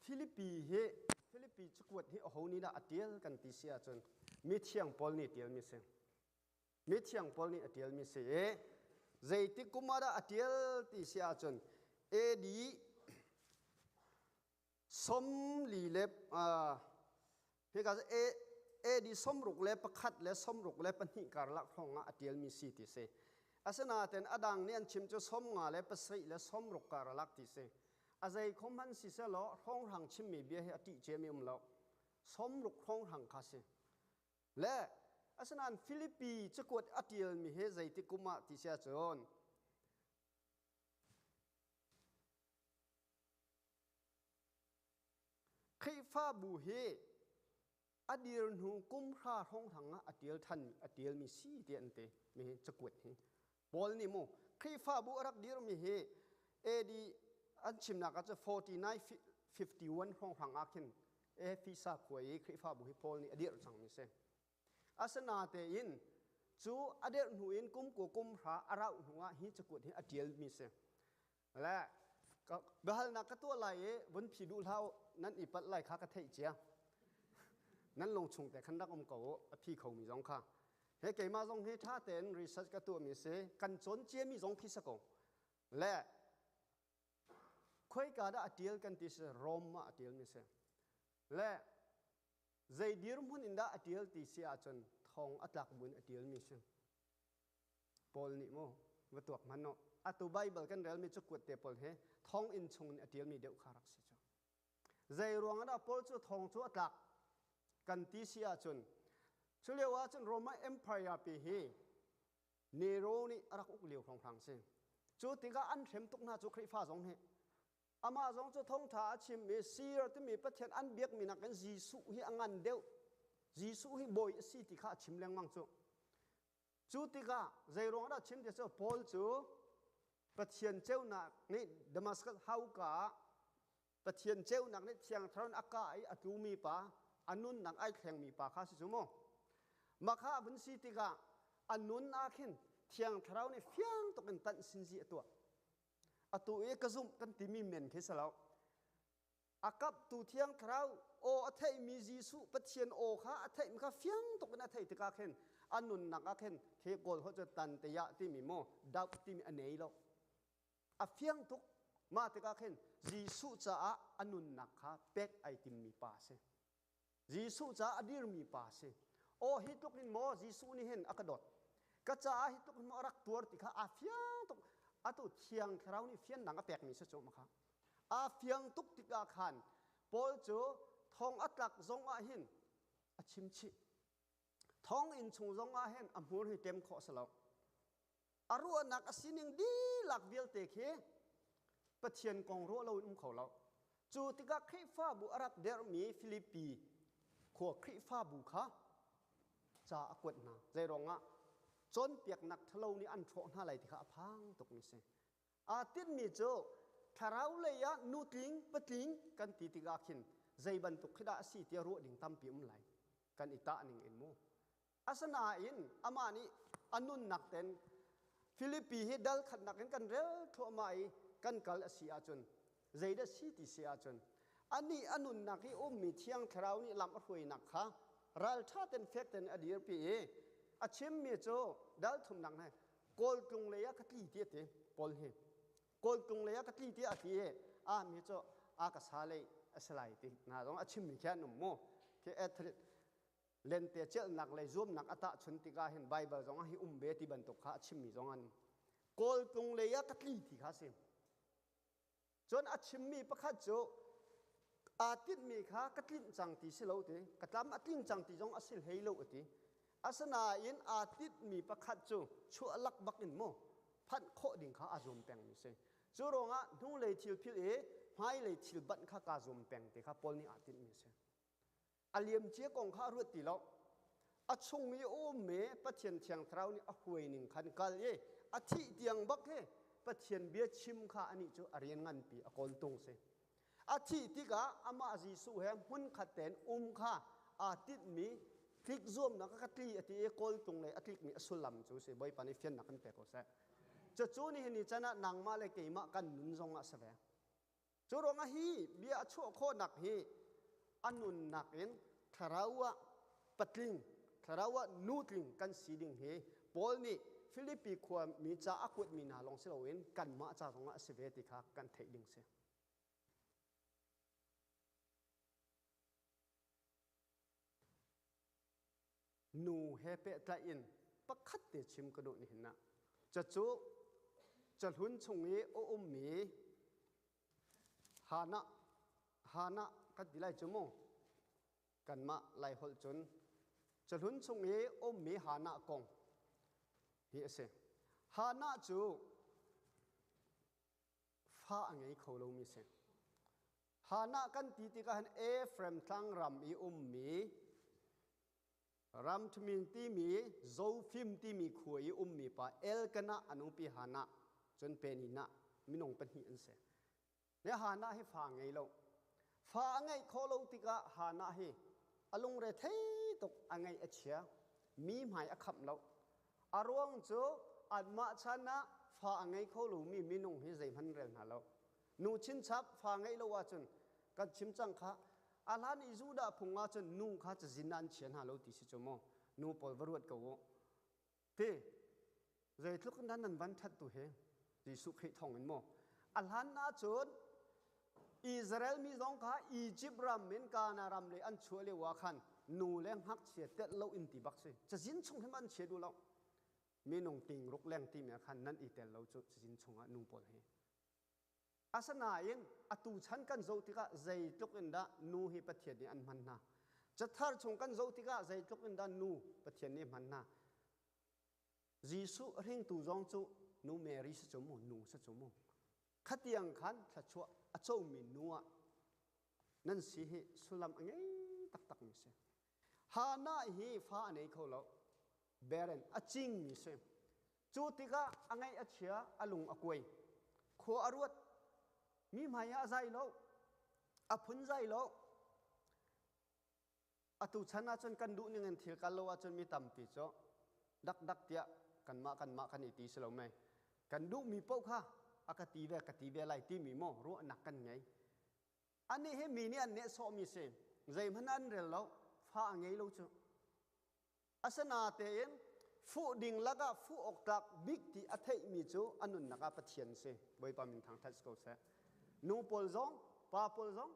Filipi hi Filipi cakuat hi aho nih dah a ṭial kan ti si ahcun mithiang Paul nih ṭialmi si. Mithiang Paul nih a ṭialmi si i zeitik kum ah dah a ṭial ti si ahcun AD 40 le hika AD 61 le 62 karlak hrawng ah a ṭialmi si ti si. Asinain a dang nih an chim cu 57 le 60 karlak ti si. A zei khom hmanh si selaw hrawnghrang chimmi bia hi a ṭih ciami um lo. 60 hrawnghrang kha si. Le asinain Filipi cakuat a ṭialmi hi zeitik kum ah ti si ahcun Khrihfabu hi a dir hnu kum hra hrawnghrang ah a ṭial ṭhan a ṭialmi si ti an ti mi hi cakuat hi. Paul nih mu Khrihfabu a rak dirmi hi AD an chimnak ah cu 49 51 hrawnghrang ah khin Efesa khua i Khrihfabu hi Paul nih a dirh cangmi si. Asinatein cu a dirh hnu in kum ku kum hra a rauh hnu ah hi cakuat hi a ṭialmi si. Le biahalnak ka tuah lai i vun phi duh hlah u nan i palh lai kha ka theih cia. Nan lung chung te khan rak um ko u a phi khomi zong kha. He keimah zong hi ṭha tein research ka tuahmi si kan cawn ciami zong khi si ko. Le khoika dah a ṭial kan ti si Rome ah a ṭialmi si. Le zei dirhmun in dah a ṭial ti si ahcun thong a tlak buin a ṭialmi si. Paul nih mu va tuak hmanh u atu Bible kan relmi cakuat te pawl hi thonginn chung in a ṭialmi deuh kha rak si cu. Zei ruang ah Paul cu thong cu a tlak kan ti si ahcun cu lio ahcun Roman Empire pi hi Nero nih a rak uk lio hrawnghrang si. Cu tikah an hrem tuk hna cu Khrihfa zong hi amah zong cu thawngṭha a chim i sir timi Pathian an biakmi nakin Jesuh hi a ngan deuh Jesuh hi bawi a si ti kha a chim lengmang cu. Cu tikah zeiruang dah chim ti cu Paul cu Pathian ceunak nih Damascus hauka ah Pathian ceunak nih Thiang Thlarau a kah i a tlumi pa a nunnak ai thlengmi pa kha si cu mu. Mah kha a vun si tikah a nun ah khin Thiang Thlarau nih fiang tuk in tanh sinzi a tuah. Atu i ka zumh kan timi men khi si lo. A kaptu Thiang Thlarau aw a theihmi Jesuh Pathian aw kha a theihmi kha fiang tuk in a theih tikah khin a nunnak ah khin khi kawl holh cu tan te ya timi maw doubt timi a nei lo. A fiang tuk. Mah tikah khin Jesuh caah a nunnak kha pek ai timmi pa a si. Jesuh caah a dirmi pa a si. Aw hi tluk in maw Jesuh nih hin a ka dawt. Ka caah hi tluk in maw a rak tuar ti kha aa fiang tuk. Atu Thiang Thlarau nih fiannak a pekmi si cu ma kha. Aa fiang tuk tikah khan Paul cu thong a tlak zong ah hin a chim chih. Thonginn chung zong ah hin a hmur hi ṭem khawh a si lo. A ruahnak a sining dihlak vialte khi Pathian kong ruah loin um kho lo. Cu tikah Khrihfabu a rak derhmi Filipi khua Khrihfabu kha ca a kuat hna. Zeiruangah cawnpiaknak ṭhalo nih an hrawh hna lai ti kha a phang tukmi si. Aa tinhmi cu thlarau lei ah nutling patling kan ti tikah khin zei bantuk khi dah a si tiah ruah ding tampi um lai kan i tah ning in mu. Asinain amah nih a nunnak ten Filipi hi dal khatnak in kan rel thluahmah i kan kal a si ahcun zeidah si ti si ahcun anih a nunnak i ummi Thiang Thlarau nih lam a hruainak kha ralṭha ten fek ten a dirpi i a chimmi cu dal thumnak he kawltlung lei ah ka tli ti a ti Paul hi kawltlung lei ah ka tli ti a ti i a mi cu a ka sa lei a si lai ti hna zong a chimmi khi an um mu khi athlete lente celhnak le zuamnak a tahchun tikah hin Bible zong ah hi um ve ti bantuk kha a chimmi zong an kawltlung lei ah ka tli ti kha si Cun a chimmi pakhat cu aa tinhmi kha ka tlinh cang ti si lo ti, ka tlam a tling cang ti zong a si hlei lo a ti. Asinain aa tinhmi pakhat cu chuah lak bak in mu phanh khawh ding kha aa zuam pengmi si. Cu ruangah hnulei thil philh i hmailei thil banh kha kaa zuam peng ti kha Paul nih aa tinhmi a si. A liamcia kong kha a ruat ti lo. A chung i a ummi Pathian Thiang Thlarau nih a hruai ning khan kal i a thih tiang bak hi Pathian bia chim kha anih cu a rian nganpi a kawltung si. A thih tikah amah Jesuh he hmunkhat tein um kha aa tinhmi tlik zuamnak ka tli a ti i kawltung lei a tlikmi a sullam cu si Bawipa nih fiannak kan pe ko seh. Cucu nihin ni can ah nangmah le keimah kan nun zong ah si ve. Cu ruangah hi bia a chuah khawhnak hi a nunnak in thlarau ah patling, thlarau ah nutling kan si ding hi Paul nih Filipi khua mi ca a kuatmi hna lawng si loin kanmah ca zongah a si ve ti kha kan theih ding si. Nu he pehtlaih in pakhat te chim ka duh nihin ah cacu cahlun chung i a ummi Hannah Hannah kan ti lai cu mu kanmah Laiholh cun cahlun chung i ummi Hannah kong hi a si. Hannah cu fa a ngei kho lomi si. Hannah kan ti tikah hin Ephraim tlangram i ummi Ramthamin timi Zofim timi khua i ummi pa Elkanah a nupi Hannah cun Peninah minung pahnih an si. Le Hannah hi fa ngei lo. Fa a ngeih khawh lo tikah Hannah hi a lungre thei tuk a ngaih a chia. Mi hmai a khamh lo. A ruang cu anmah chan ah fa a ngei kho lomi minung hi zeihmanh rel hna lo. Nu chinchap fa ngeih lo ahcun kan chim cang kha a hlan i Judah phung ahcun nu kha cazin ah an chia hna lo ti si cu mu nu pawl va ruat ko u ti zeitluk in dah nan van that tu hi Jesuh Khrih thawng in mu a hlan ahcun Israel mi zong kha Egypt ram in Kana ram le an chuah lio ah khan nu le ngakchia telh lo in ti bak si cazin chung hi an chia duh lo minung ting ruk leng ti mi khan nan i tel lo cu cazin chungah nu pawl hi Asinain atu chan kan zoh tikah zeitluk in dah nu hi Pathian nih an hman hna. Cathar chung kan zoh tikah zeitluk in dah nu Pathian nih hman hna. Jesuh hringtu zong cu nu Mary si cu mu, nu si cu mu. Khatiang khan thluachuah a comi nu ah nan si hi sullam a ngei taktakmi si. Hannah hi fa a nei kho lo. Barren a cingmi si. Cu tikah a ngaih a chia, a lung a kuai. Khua a ruat. Mi hmai ah a zai lo. A phun zai lo. Atu chan ahcun kan duh ning in thil kal lo ahcun mi tampi cu dakdak tiah kanmah kanmah kan i ti si lo mei. Kan duhmi paoh kha a ka ti ve ka ti ve lai timi maw ruahnak kan ngei. Anih hi mi nih an nehsawhmi si. Zeihmanh an rel lo. Fa a ngei lo cu. Asinatein fuh ding lakah fuh awk tlak bik ti a theihmi cu a nunnak ah Pathian si. Bawipa min thangṭhat si ko seh. Nu pawl zong, pa pawl zong,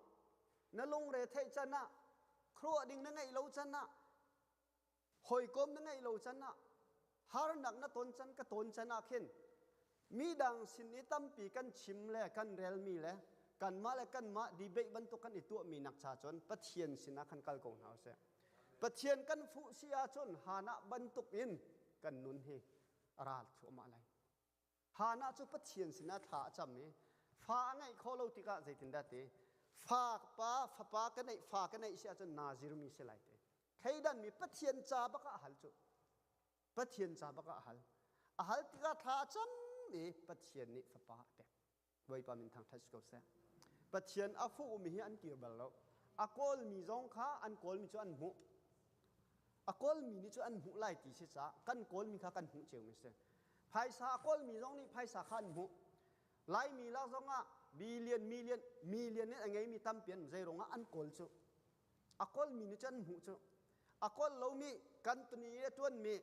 na lungre theih can ah, khuaruah ding na ngeih lo can ah, hawikom na ngeih lo can ah, harnak na ton can ka ton can ah khin midang sin i tampi kan chim le kan relmi le kanmah le kanmah debate bantuk kan i tuahmi nak cha cun Pathian sinah khan kal ko hna usih. Pathian kan fuh si ahcun Hannah bantuk in kan nun hi a ral thluahmah lai. Hannah cu Pathian sinah thla a cam i fa a ngeih khawh lo tikah zeitindah ti fa pa fapa ka neih fa ka neih si ahcun Nazir mi si lai ti. Thleidan mi Pathian ca bak ah a hal cu. Pathian ca bak ah a hal. A hal tikah thla a cam i Pathian nih fapa a pek. Bawipa min thangṭhat si ko seh. Pathian a fuhmi hi an kir bal lo. A kawlmi zong kha an kawlmi cu an hmuh. A kawlmi nih cu an hmuh lai ti si caah kan kawlmi kha kan hmuh ciomi si. Phaisa a kawlmi zong nih phaisa kha an hmuh. Laimi lak zong ah billion, million, million in a ngeimi tampi an zei ruangah an kawl cu. A kawlmi nih cu an hmuh cu. A kawl lomi kan tuni i a ṭuanmi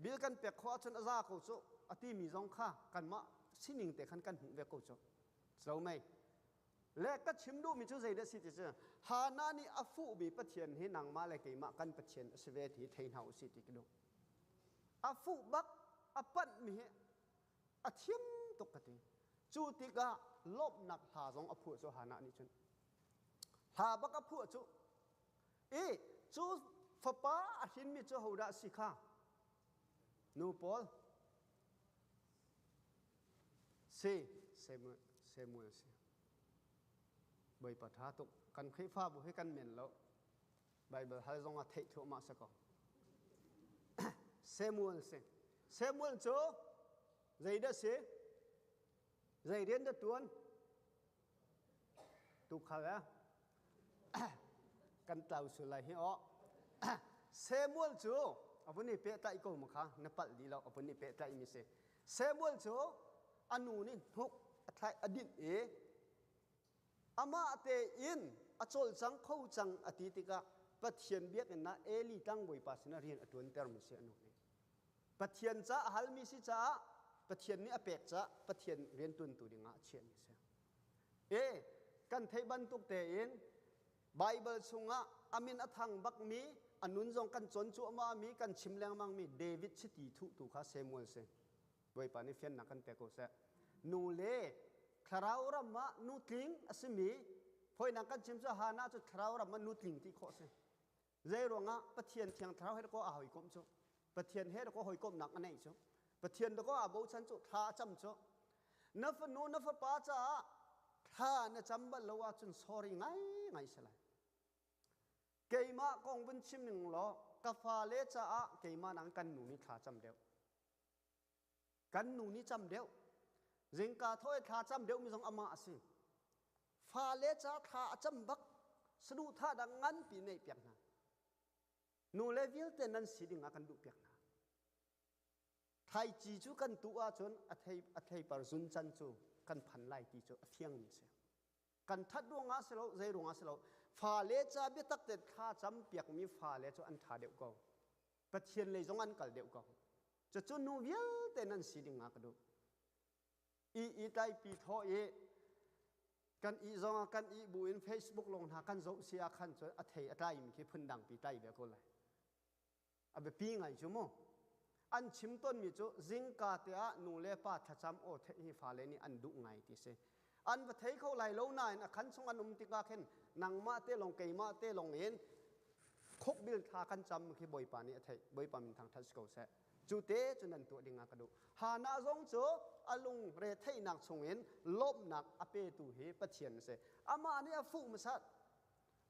bil kan pek khawh ahcun a za ko cu a timi zong kha kanmah sining te khan kan hmuh ve ko cu. So mei. Le ka chim duhmi cu zeidah si ti cu Hannah nih a fuhmi Pathian hi nangmah le keimah kan Pathian a si ve ti thei hna usih ti ka duh. A fuh bak a panhmi hi a thiam tuk ka ti. Cu tikah lawmhnak hla zong a phuah cu Hannah nih cun. Hla bak a phuah cu I cu fapa a hrinmi cu hodah si kha? Nu pawl. Si, Samuel, Samuel si. Bawipa ṭha tuk. Kan Khrihfabu hi kan men lo. Bible hal zong ah theih thluahmah si ko. Samuel si. Samuel cu zeidah si? Zei rian dah ṭuan? Tuukhal eh? Kan tlau sul lai hi aw. Samuel cu a vun i pehtlaih ko ma kha na palh dih lo a vun i pehtlaih mi si. Samuel cu a nu nih hnuk a thlaih a dinh i Amah tein a cawlcang kho cang a ti tikah Pathian biakinn ah Eli tlangbawipa sinah rian a ṭuantermi si a nu nih. Pathian ca a halmi si caah Pathian nih a pek caah Pathian rianṭuantu dingah a chiahmi si. E kan theih bantuk tein Baibal chungah a min a thang bakmi a nun zong kan cawn cuahmahmi kan chim lengmangmi David chiti thuhtu kha Samuel si. Bawipa nih fiannak kan pe ko seh. Nu le thlarau ram ah nutling a simi foinak kan chim cu Hannah cu thlarau ram ah nutling ti khawh si. Zei ruangah Pathian thiang thlarau he ko a hawikomh cu Pathian he ko hawikomhnak a neih cu Pathian ko aa bochan cu thla a cam cu na fanu na fapa caah thla na cam bal lo ahcun sorry ngai ngai si lai. Keimah kong vun chim ning law ka fale caah keimah nang kan nu nih thla cam deuh. Kan nu nih cam deuh. Zingka thaw i thla cam deuh mi zong amah a si. Fale ca thla a cam bak saduhthah dang nganpi neih piak hna. Nu le vialte nan si ding ah kan duh piak hna. Thlaici cu kan tuh ahcun a thei a theipar zun can cu kan phan lai ti cu a fiang mi si. Kan that ruangah si lo, zei ruangah si lo. Fale ca biatak te thla cam piakmi fale cu an tha deuh ko. Pathian lei zong an kal deuh ko. Cucu nu vialte nan si ding ah ka duh. I i tlaipi thaw i kan i zong ah kan i bu in Facebook lawng hna kan zoh si ah khan cun a thei a tlai mi khi phundang pi tlai ve ko lai. A biapi ngai cu mu. An chim ton mi cu zingka te ah nu le pa thlacam aw theih hi fale nih an duh ngai ti si. An va thei kho lai lo nain a khan chung an um tikah khin nangmah te lawng keimah te lawng in khukbil thla kan cam khi Bawipa nih a theih. Bawipa min thangṭhat si ko seh. Cu te cu nan tuah ding ah ka duh. Hannah zong cu a lung re theihnak chungin lawmhnak a petu hi Pathian a si. Amah nih a fuh hmasat.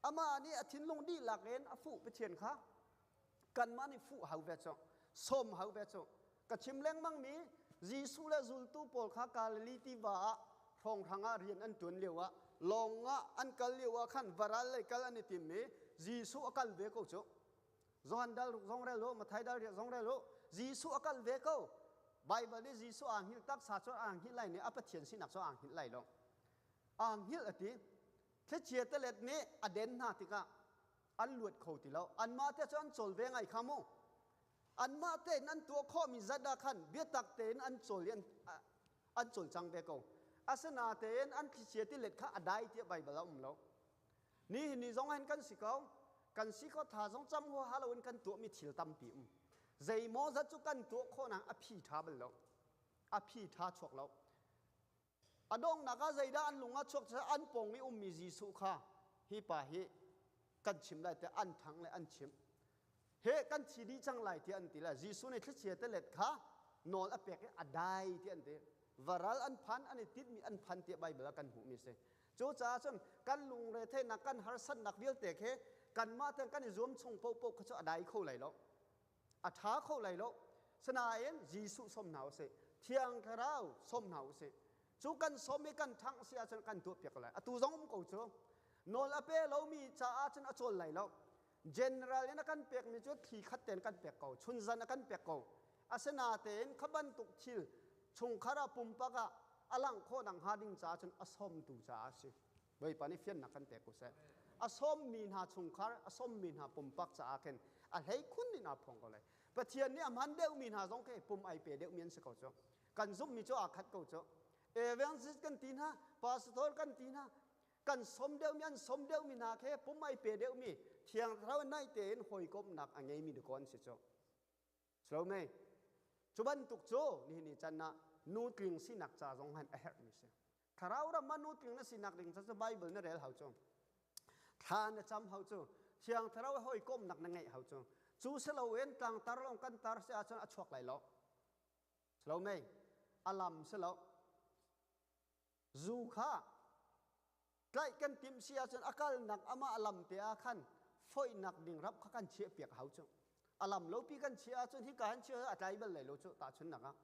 Amah nih a thinlung dihlak in a fuh Pathian kha. Kanmah nih fuh hau ve cu. Sawm hau ve cu. Ka chim lengmang mi Jesuh le zultu pawl kha Galilee tiva ah hrawnghrang ah rian an ṭuan lio ah lawng ah an kal lio ah khan varal lei kal an i tim i Jesuh a kal ve ko cu. Johan dal ruk zong rel u, Matthai dal riat zong rel u. Jesuh a kal ve ko. Baibal nih Jesuh aa hngilh taksa cu aa hngilh lai nih a Pathian sinak cu aa hngilh lai lo. Aa hngilh a ti. Thlichia telet nih a den hna tikah an luat kho ti lo. Anmah te cu an cawl ve ngai kha mu. Anmah tein an tuah khawhmi zat ah khan biatak tein an cawl i an cawlcang ve ko. Asinain an thlichia tilet kha a dai tiah Baibal ah um lo. Nihin ni zong hin kan si ko. Kan si ko tha zong cam huaha loin kan tuahmi thil tampi um. Zeimaw zat cu kan tuah khawhnak a phi ṭha bal lo. A phi ṭha chuak lo. A donghnak ah zeidah an lung ah chuak an pawng i ummi Jesuh kha hi pa hi kan chim lai tiah an thang le an chim. He kan thi dih cang lai tiah an ti lai. Jesuh nih thlichia telet kha nawl a pek i a dai tiah an ti. Varal an phan an i tinhmi an phan tiah Baibal ah kan hmuhmi a si. Cucaah cun kan lungre theihnak kan harsatnak vialte khi kanmah ten kan i zuam chung paohpaoh kha cu a dai kho lai lo. A ṭha kho lai lo. Sinain Jesuh sawm hna usih. Thiang Thlarau sawm hna usih. Cu kan sawm i kan ṭhangh si ahcun kan tuahpiak lai. Atu zong um ko cu. Nawl a pe lomi caah cun a cawl lai lo. General in a kan pekmi cu thli khat tein kan pek ko. Chunzan a kan pek ko. Asinatein kha bantuk thil chungkhar ah pumpak ah a langh khawh nak hnga ding caah cun a sawmtu caah a si. Bawipa nih fiannak kan pek ko seh. A sawmmi hna chungkhar, a sawmmi hna pumpak caah khin a hleikhun in aa phuang ko lai. Pathian nih a hman deuhmi hna zong khi pum ai pe deuhmi an si ko cu. Kan zumhmi cu aa khat ko cu. Evangelist kan ti hna, pastor kan ti hna, kan sawm deuhmi an sawm deuhmi hna khi pum ai pe deuhmi thiang thlarau naih tein hawikomhnak a ngeimi dakaw an si cu. Salome cu bantuk cu nihin ni can ah nutling sinak ca zong han a herhmi si. Thlarau ram ah nutling na sinak ding cu Bible na rel hau cu. Thla na cam hau cu. Thiang Thlarau hawikomhnak na ngeih hau cu. Cu si loin tlangtar lawng kan tar si ahcun a chuak lai lo. Salome a lam si lo. Zu kha tlaih kan timh si ahcun a kalnak amah lam te ah khan foihnak ding rap kha kan chiah piak hau cu. A lam lopi kan chiah ahcun hika han chiah a tlai bal lai lo cu tahchunnak ah.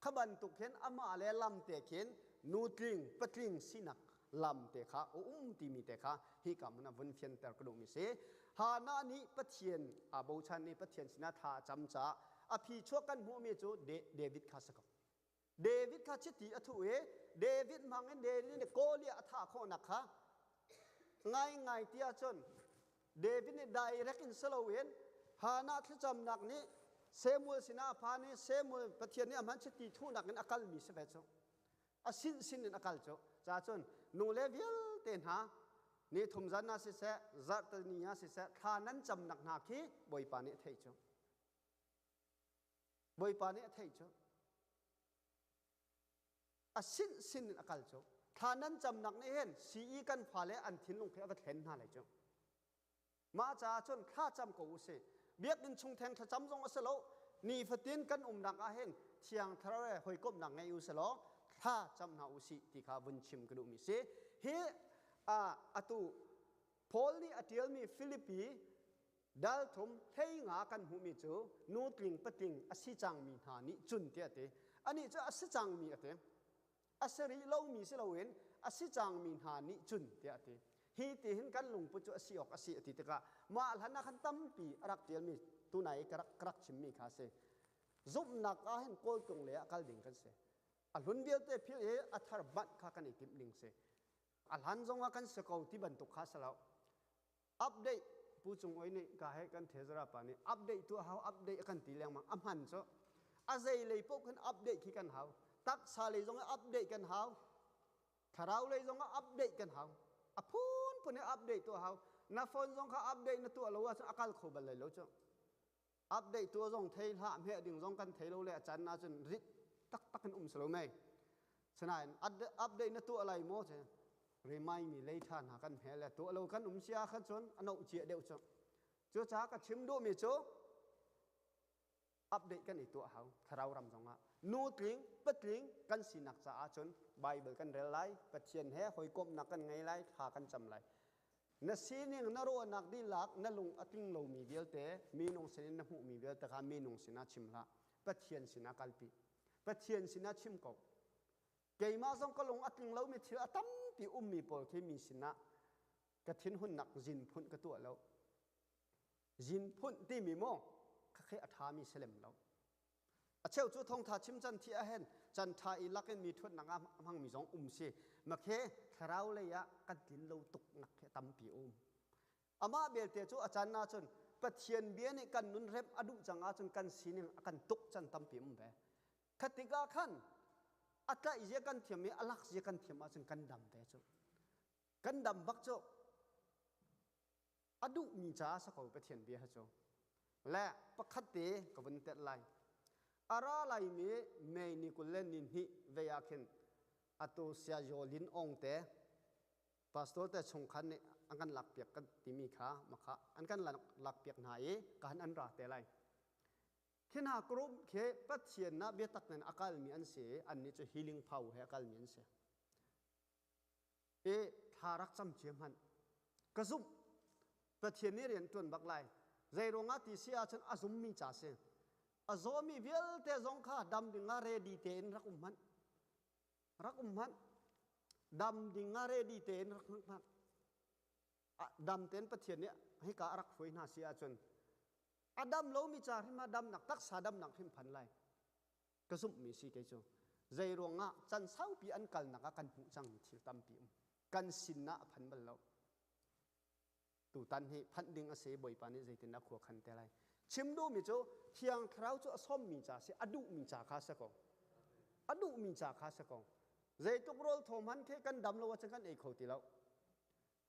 Kha bantuk hin amah le lam te khin nutling patling sinak lam te kha a um timi te kha hi ka mun a vun fianter ka duhmi si. Hannah nih Pathian aa bochan i Pathian sinah thla a cam caah a phi chuak kan hmuhmi cu David kha si ko. David kha chiti a thuh i David hmang in David nih Goliath a thah khawhnak kha. Ngaingai ti ahcun David nih direct in si loin Hannah thlacamnak nih Samuel sinah a phan i Samuel Pathian nih a hman chiti thuhnak in a kalmi si ve cu. A sin sin in a kal cu. Ca cun nu le vialte hna ni thum zan ah siseh, zarhte ni ah siseh, thla nan camnak hna khi Bawipa nih a theih cu. Bawipa nih a theih cu. A sin sin in a kal cu. Thla nan camnak nih hin CE kan fale an thinlung khi a va thlen hna lai cu. Mah caah cun thla cam ko u sih. Biakinn chung theng thlacam zong a si lo. Nifatin kan umnak ah hin Thiang Thlarau he hawikomhnak ngei u sih law thla cam hna u sih ti kha vun chim ka duhmi si. Hi atu Paul nih a ṭialmi Filipi dal thum hlei nga kan hmuhmi cu nutling patling a si cangmi hna nih cun tiah a ti. Anih cu a si cangmi a ti. A si rih lomi si loin a si cangmi hna nih cun tiah a ti. Hi ti hin kan lungput cu a si awk a si a ti tikah mah hlan ah khan tampi a rak ṭialmi tunai i ka rak, ka rak chimmi kha a si. Zumhnak ah hin kawltung lei ah kal ding kan si. A hlun vialte phil i a thar banh kha kan i timh ding si. A hlan zong ah kan si ko ti bantuk kha si lo. Update Pu Cung Oi nih ka he kan thezara pa nih update tu hau update kan ti lengmang a hman cu a zei lei paoh khan update khi kan hau taksa lei zong ah update kan hau thlarau lei zong ah update kan hau a phunphun in update tu hau na phone zong kha update na tuah lo ahcun a kal kho bal lai lo cu update tu zong thei hlah hmeh ding zong kan thei lo le a can ahcun rit taktak in um si lo mei sinain update na tuah lai maw che remind me later hna kan hme le tuah lo kan um sia khan cun a noh cia deuh cu cu ca ka chim duhmi cu update kan i tuah hau thlarau ram zongah nu tling patling kan sinak caah cun Bible kan rel lai Pathian he hawikomhnak kan ngei lai thla kan cam lai Na sining na ruahnak dihlak na lung a tling lomi vialte minung sinin na hmuhmi vialte kha minung sinah chim hlah. Pathian sinah kalpi. Pathian sinah chim ko. Keimah zong ka lung a tling lomi thil a tampi ummi pawl khi mi sinah ka thinhunnak zinphunh ka tuah lo. Zinphunh timi maw khakhe a ṭhami si lem lo. A cheu cu thawngtha chim can thi ah hin can ṭha i lakin mi ṭhuatnak ah hmangmi zong um si. Makhe thlarau lei ah kan tlin lo tuk nak hi tampi um. Amah belte cu a can ahcun Pathian bia nih kan nun remh a duh cang ahcun kan sining a kan tuk can tampi um ve. Khatik ah khan a tlaih zia kan thiam i a lak zia kan thiam ahcun kan dam ve cu. Kan dam bak cu. A duhmi caah sa ko Pathian bia cu le pakhat te ka vun telh lai. A ra laimi May ni 20 le ni hnih vei ah khin atu Saya Yaw Lin Aung te pastor te chungkhan nih an kan lakpiak kan timi kha makha an kan lakpiak hna i kahan an ra te lai. Khi hna group khi Pathian na biatak in a kalmi an si i annih cu healing power he a kalmi an si. I thla rak cam cia hmanh ka zumh Pathian nih rian ṭuan bak lai zei ruangah ti si ahcun a zummi ca si a zawmi vialte zong kha dam ding ah ready tein rak um hmanh rak um hmanh dam ding ah ready tein rak um hmanh dam tein Pathian nih hika a rak hruai hna si ahcun a dam lomi ca hrim ah damnak taksa damnak hrim phan lai ka zumhmi si kei cu zei ruangah can saupi an kalnak ah kan hmuh cangmi thil tampi um kan sin ah a phan bal lo tutan hi phanh ding a si bawipa nih zeitin a khua khan te lai chim duhmi cu thiang thlarau cu a sawmmi ca si a duhmi ca kha si ko a duhmi ca kha si ko zeitluk rawl thaw hman khi kan dam lo ahcun kan ei kho ti lo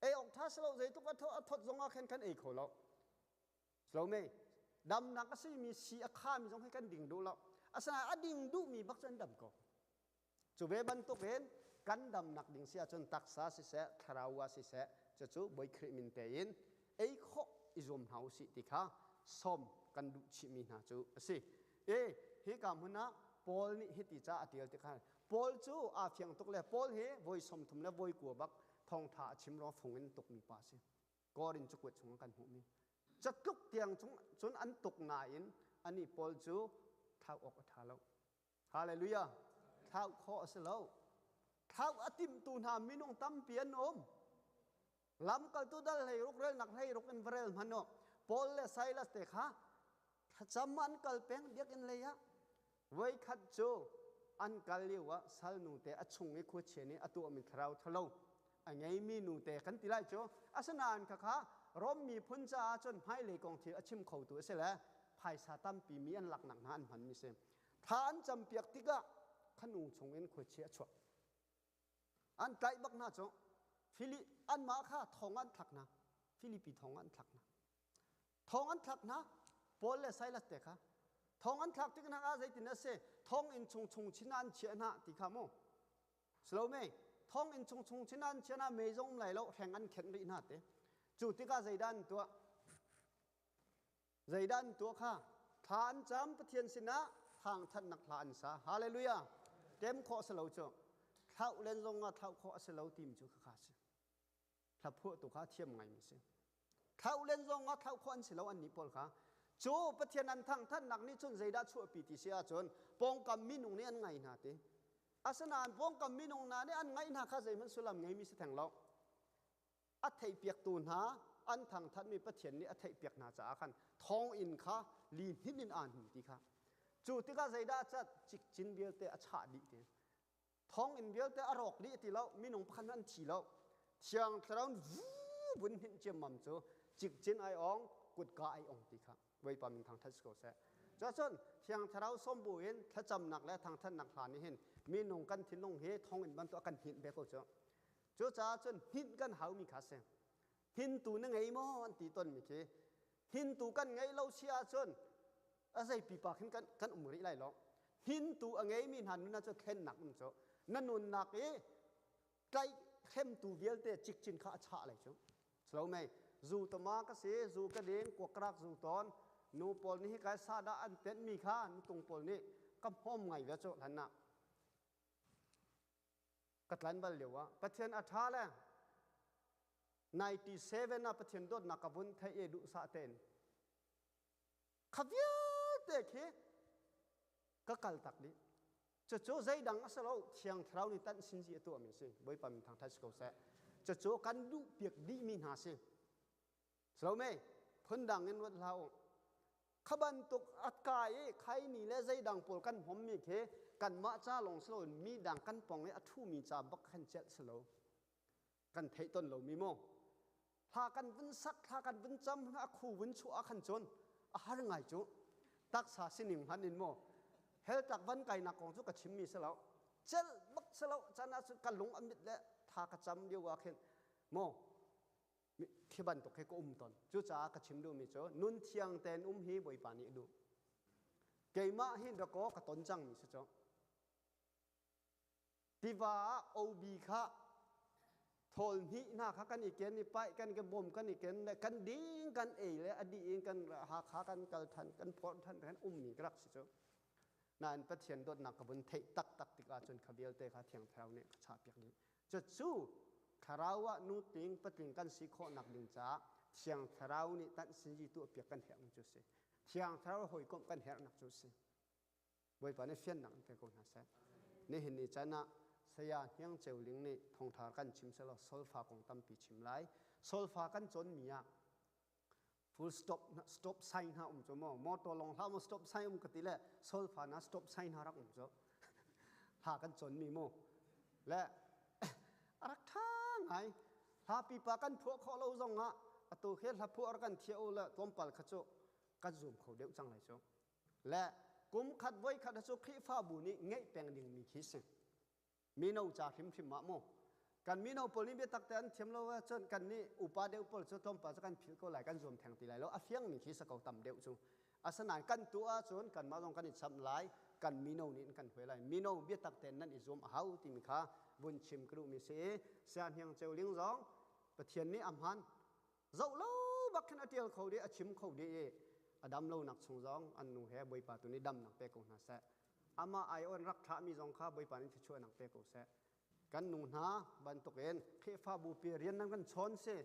ei awk tha si lo zeitluk a thawt zong ah khan kan ei kho lo Lo me damnak a simi si a khami zong hi kan ding duh lo. Asinain a ding duhmi bak cu an dam ko. Cu ve bantukin kan damnak ding si ahcun taksa siseh, thlarau ah siseh, cucu Bawi Khrih min tein ei khawh i zuam hna usih ti kha sawm kan duh chihmi hna cu a si. E hika hmun ah Paul nih hiti ca a tial ti kha Paul cu aa fiang tuk le Paul hi voi 30 le voi 90 bak thawngtha a chim ruang fung in tukmi pa a si. Korin cakuat chung kan hmuhmi catluk tiang chung cun an tuk nain ani pawl cu thlau awk a ṭha lo. Hallelujah. Thlau khawh a si lo. Thlau a timtu hna minung tampi an um. Lamkaltu dal hlei ruk relnak hlei ruk in varel hmanh u. Paul le Silas te kha thlacam an kal peng biakinn lei ah voikhat cu an kal lio ah salnu te a chung i khuachia nih a tuahmi thlarau thalo. A ngeimi nu te kan ti lai cu. Asinain khakha Rom miphun caah cun hmailei kong thil a chim khotu a si le phaisa tampi mi an laknak hna an hmanmi si. Thla an campiak tikah khanu chungin khuachia a chuak. An tlaih bak hna cu Fili anmah kha thong an thlak hna. Filipi thong an thlak hna. Thong an thlak hna. Paul le Silas te kha thong an thlak tik hna ah zeitin a si? Thong in chung chung chin an chiah hna ti kha mu. Salome thong in chung chung chin an chiah hna mei zong lai lo hreng an khenh rih hna te. Cu tikah zeidah an tuah? Zeidah an tuah kha? Thla an cam Pathian sinah thangthatnak hla an sa. Hallelujah. Tem khawh si lo cu. Thlauh len zong ah thlauh khawh a si lo tim cu khakha si. Hla phuahtu kha thiam ngaimi si. Thlauh len zong ah thlauh khawh an si lo annih pawl kha. Cu Pathian an thangthatnak nih cun zeidah chuahpi ti si ahcun pawngkam minung nih an ngai hna ti. Asinain pawngkam minung hna nih an ngaih hna kha zeihmanh sullam ngeimi si theng lo. A theihpiaktu hna an thangthatmi Pathian nih a theihpiak hna caah khan thawnginn kha li hnin in aa hnin ti kha. Cu tikah zeidah a cat? Cikcin vialte a chah dih ti. Thawnginn vialte a rawk dih ti lo, minung pakhat an thi lo. Thiang Thlarau vun hninh ciammam cu cikcin ai ong, kutka ai ong ti kha Bawipa min thangthat si ko seh. Cuacun Thiang Thlarau sawm bu in thlacamnak le thangthatnak hla nih hin minung kan thinlung hi thawnginn bantuk a kan hninh ve ko cu. Cucaah cun hninh kan haumi kha si. Hnintu na ngei maw an ti tonmi khi. Hnintu kan ngeih lo si ahcun a zei pipa khin kan, kan um rih lai lo. Hnintu a ngeimi hna nun ah cu thlennak um cu. Na nunnak i tlaih hremtu vialte cikcin kha a chah lai cu. Slo mei zu tama ka si zu ka ding kuakrak zu ton nu pawl nih hi kai sa dah an tenhmi kha nutung pawl nih ka hmawm ngai ve cu hlan ah ka tlan bal lio ah Pathian a ṭha le 97 ah Pathian dawtnak ka vun theih i duhsah tein kha vialte khi ka kal tak dih. Cucu zeidang a si lo, Thiang Thlarau nih tanh sin a tuahmi si. Bawipa min thangṭhat si ko seh. Cucu kan duh piak dihmi hna si. Salome phundang in ruat hlah u. Kha bantuk a kai i khaini le zeidang pawl kan hmommi khi kanmah ca lawng si loin mi dang kan pong i a ṭhumi ca bak khan celh si lo. Kan theih ton lomi maw? Thla kan vun sak, thla kan vun cam, a khu vun chuah ah khan cun a har ngai cu. Taksa sining hman in maw? Hell tlak van kainak kong cu ka chimmi si lo. Celh bak si lo. Can ah cun ka lung a mit le tha ka cam lio ah khin maw khi bantuk hi ka um ton. Cucaah ka chim duhmi cu nun thiang tein um hi Bawipa nih a duh. Keimah hi dakaw ka ton cangmi si cu. Tiva ah obi kha thawl hnih hna kha kan i ken i paih kan ke bawm kan i ken le kan ding kan ei le a dih in kan Hakha kan kal than kan phorh than kan ummi ka rak si cu. Nain Pathian dawtnak ka vun theih taktak tik ahcun kha vialte kha Thiang Thlarau nih ka chahpiak dih. Cucu thlarau ah nutling patling kan si khawhnak ding caah Thiang Thlarau nih tanh sinzi tuahpiak kan herh cu si. Thiang Thlarau hawikomh kan herhnak cu si. Bawipa nih fiannak in pe ko hna seh. Nihin ni caan ah Saya Hniang Ceu Ling nih thawngtha kan chim selaw solfa kong tampi chim lai. Solfa kan cawnmi ah full stop stop sign hna um cu maw motor long hlah maw stop sign um ka ti le solfa na stop sign hna rak um cu hla kan cawnmi mu le a rak ṭha ngai hla pipa kan phuah khawh lo zong ah atu khi hla phuah kan thiah u le tlawmpal kha cu kan zum kho deuh cang lai cu le kum khat voi khat cu Khrihfabu nih ngeih peng dingmi khi si. Mino ca hrimhrim ah mu. Kan mino pawl nih biatak te an thiam lo ahcun kan nih upa deuh pawl cu tlawmpal cu kan philh ko lai, kan zuam theng ti lai lo. A fiangmi khi si ko tam deuh cu. Asinain kan tuah ahcun kanmah zong kan i chamh lai, kan mino nih kan hruai lai. Mino biatak tein nan i zuam a hau timi kha vun chim ka duhmi si i Saya Hniang Ceu Ling zong Pathian nih a hman zoh lo bak khin a ṭial kho dih, a chim kho dih i a dam lonak chung zong an nu he Bawipa tu nih damnak pe ko hna seh. Amah ai-on rak thlahmi zong kha Bawipa nih thluachuahnak pe ko seh. Kan nu hna bantukin Khrihfabu pi rian nan kan chawn si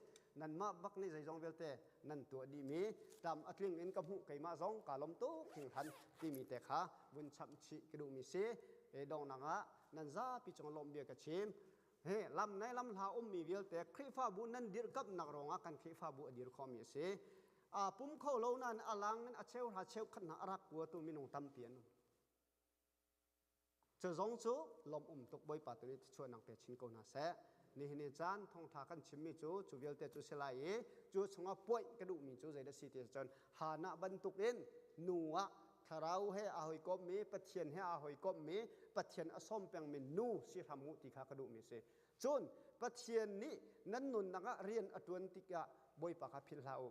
nanmah bak nih zeizong vialte nan tuah dihmi tlam a tling in ka hmuh keimah zong kaa lawm tuk hringhran timi te kha vun chamh chih ka duhmi si. E donghnak ah nan zapi cung lawmh bia ka chim. He lam nei lam hla ummi vialte Khrihfabu nan dirhkamhnak ruangah kan Khrihfabu a dir khawhmi a si. Aa pum kho lo nain a lang in a cheuhra cheukhat hna a rak kuatu minung tampi an um. Cu zong cu lawmh um tuk Bawipa tu nih thluachuahnak pe chin ko hna seh. Nihin ni caan thawngtha kan chimmi cu cu vialte cu si lai i cu chungah point ka duhmi cu zeidah si ti cun Hannah bantukin nu ah thlarau he aa hawikommi Pathian he aa hawikommi Pathian a sawm pengmi nu si hram u ti kha ka duhmi si. Cun Pathian nih nan nunnak ah rian a ṭuan tikah Bawipa kha philh hlah u.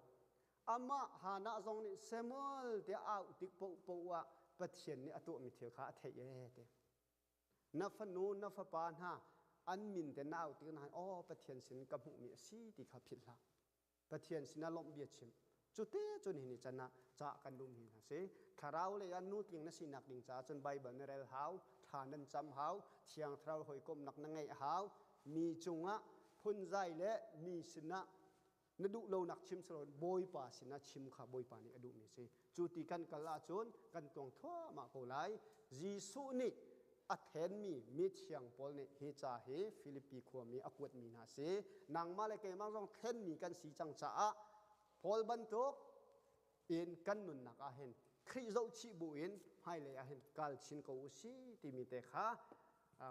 Amah Hannah zong nih Samuel tiah au tik paohpaoh ah Pathian nih a tuahmi thil kha a theih ee ti. Na fanu na fapa hna an min te na au tik na aw Pathian sin ka hmuhmi a si ti kha philh hlah. Pathian sinah lawmh bia chim. Cute cun hi ni can ah ca kan duhmi hna si. Thlarau lei ah nutling na sinak ding caah cun Bible na rel hau, thla nan cam hau, Thiang Thlarau hawikomhnak na ngeih hau, mi cungah phunzai le mi sinah na duh lonak chim silo Bawipa sinah chim kha Bawipa nih a duhmi si. Cu ti kan kal ahcun kan tuang thluahmah ko lai. Jesuh nih a thenmi mithiang Paul nih hi ca hi Filipi khuami a kuatmi hna si. Nangmah le keimah zong thlenmi kan si cang caah Paul bantuk in kan nunnak ah hin Khrih zohchih bu in hmailei ah hin kal chin ko u si timi te kha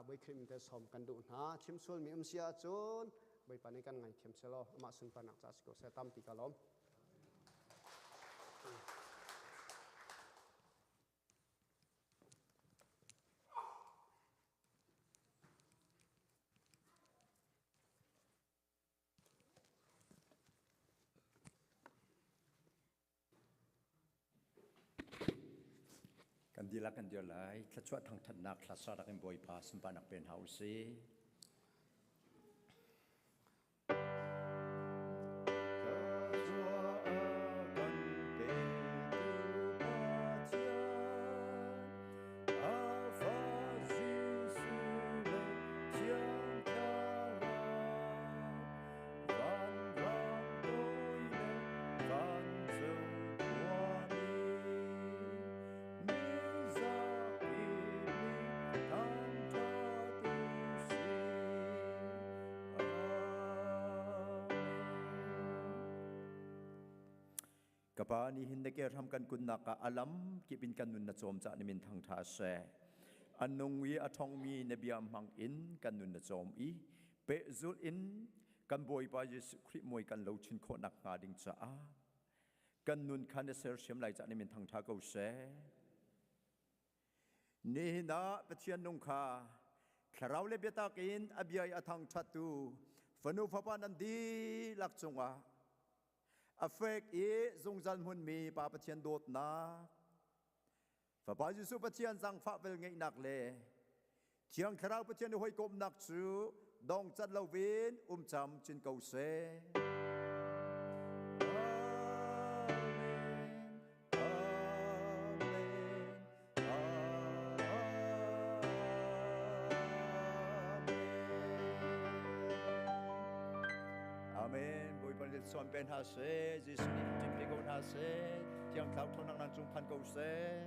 Bawi Khrih min te sawm kan duh hna. Chim sualmi um si ahcun Bawipa nih kan ngaithiam selaw amah sunparnak ca si ko seh tampi ka lawm. Kan dihlak kan dir lai. Thluachuah thangthatnak thlasa rak in Bawipa sunparnak pe hna u sih. Ka pa ni hin na ke ram kan kunnak ah alam kip in kan nun na cawm ca ni min thang tha se anung i a thong mi na bia hmang in kan nun na cawm i pehzulh in kan Bawipa Jesuh Khrih muai kan lo chin khawh nak hnga ding caah kan nun kha na sersiam lai ca ni min thang tha ko seh. Nihin ah Pathian nung kha thlarau le biatak in a bia i a thangṭhattu fanu fapa nan dihlak cungah a fek i zungzal hmunmi Pa Pathian dawtnak Fapa Jesuh Pathian zaangfah velngeihnak le Thiang Thlarau Pathian i hawikomhnak cu dong cat loin um cam chin ko seh. Amen. Amen. Amen. Bawipa nih suan pen ha seh. Jesuh nih tim pe ko hna seh. Thiang Thlarau thawnak nan cung phan ko seh.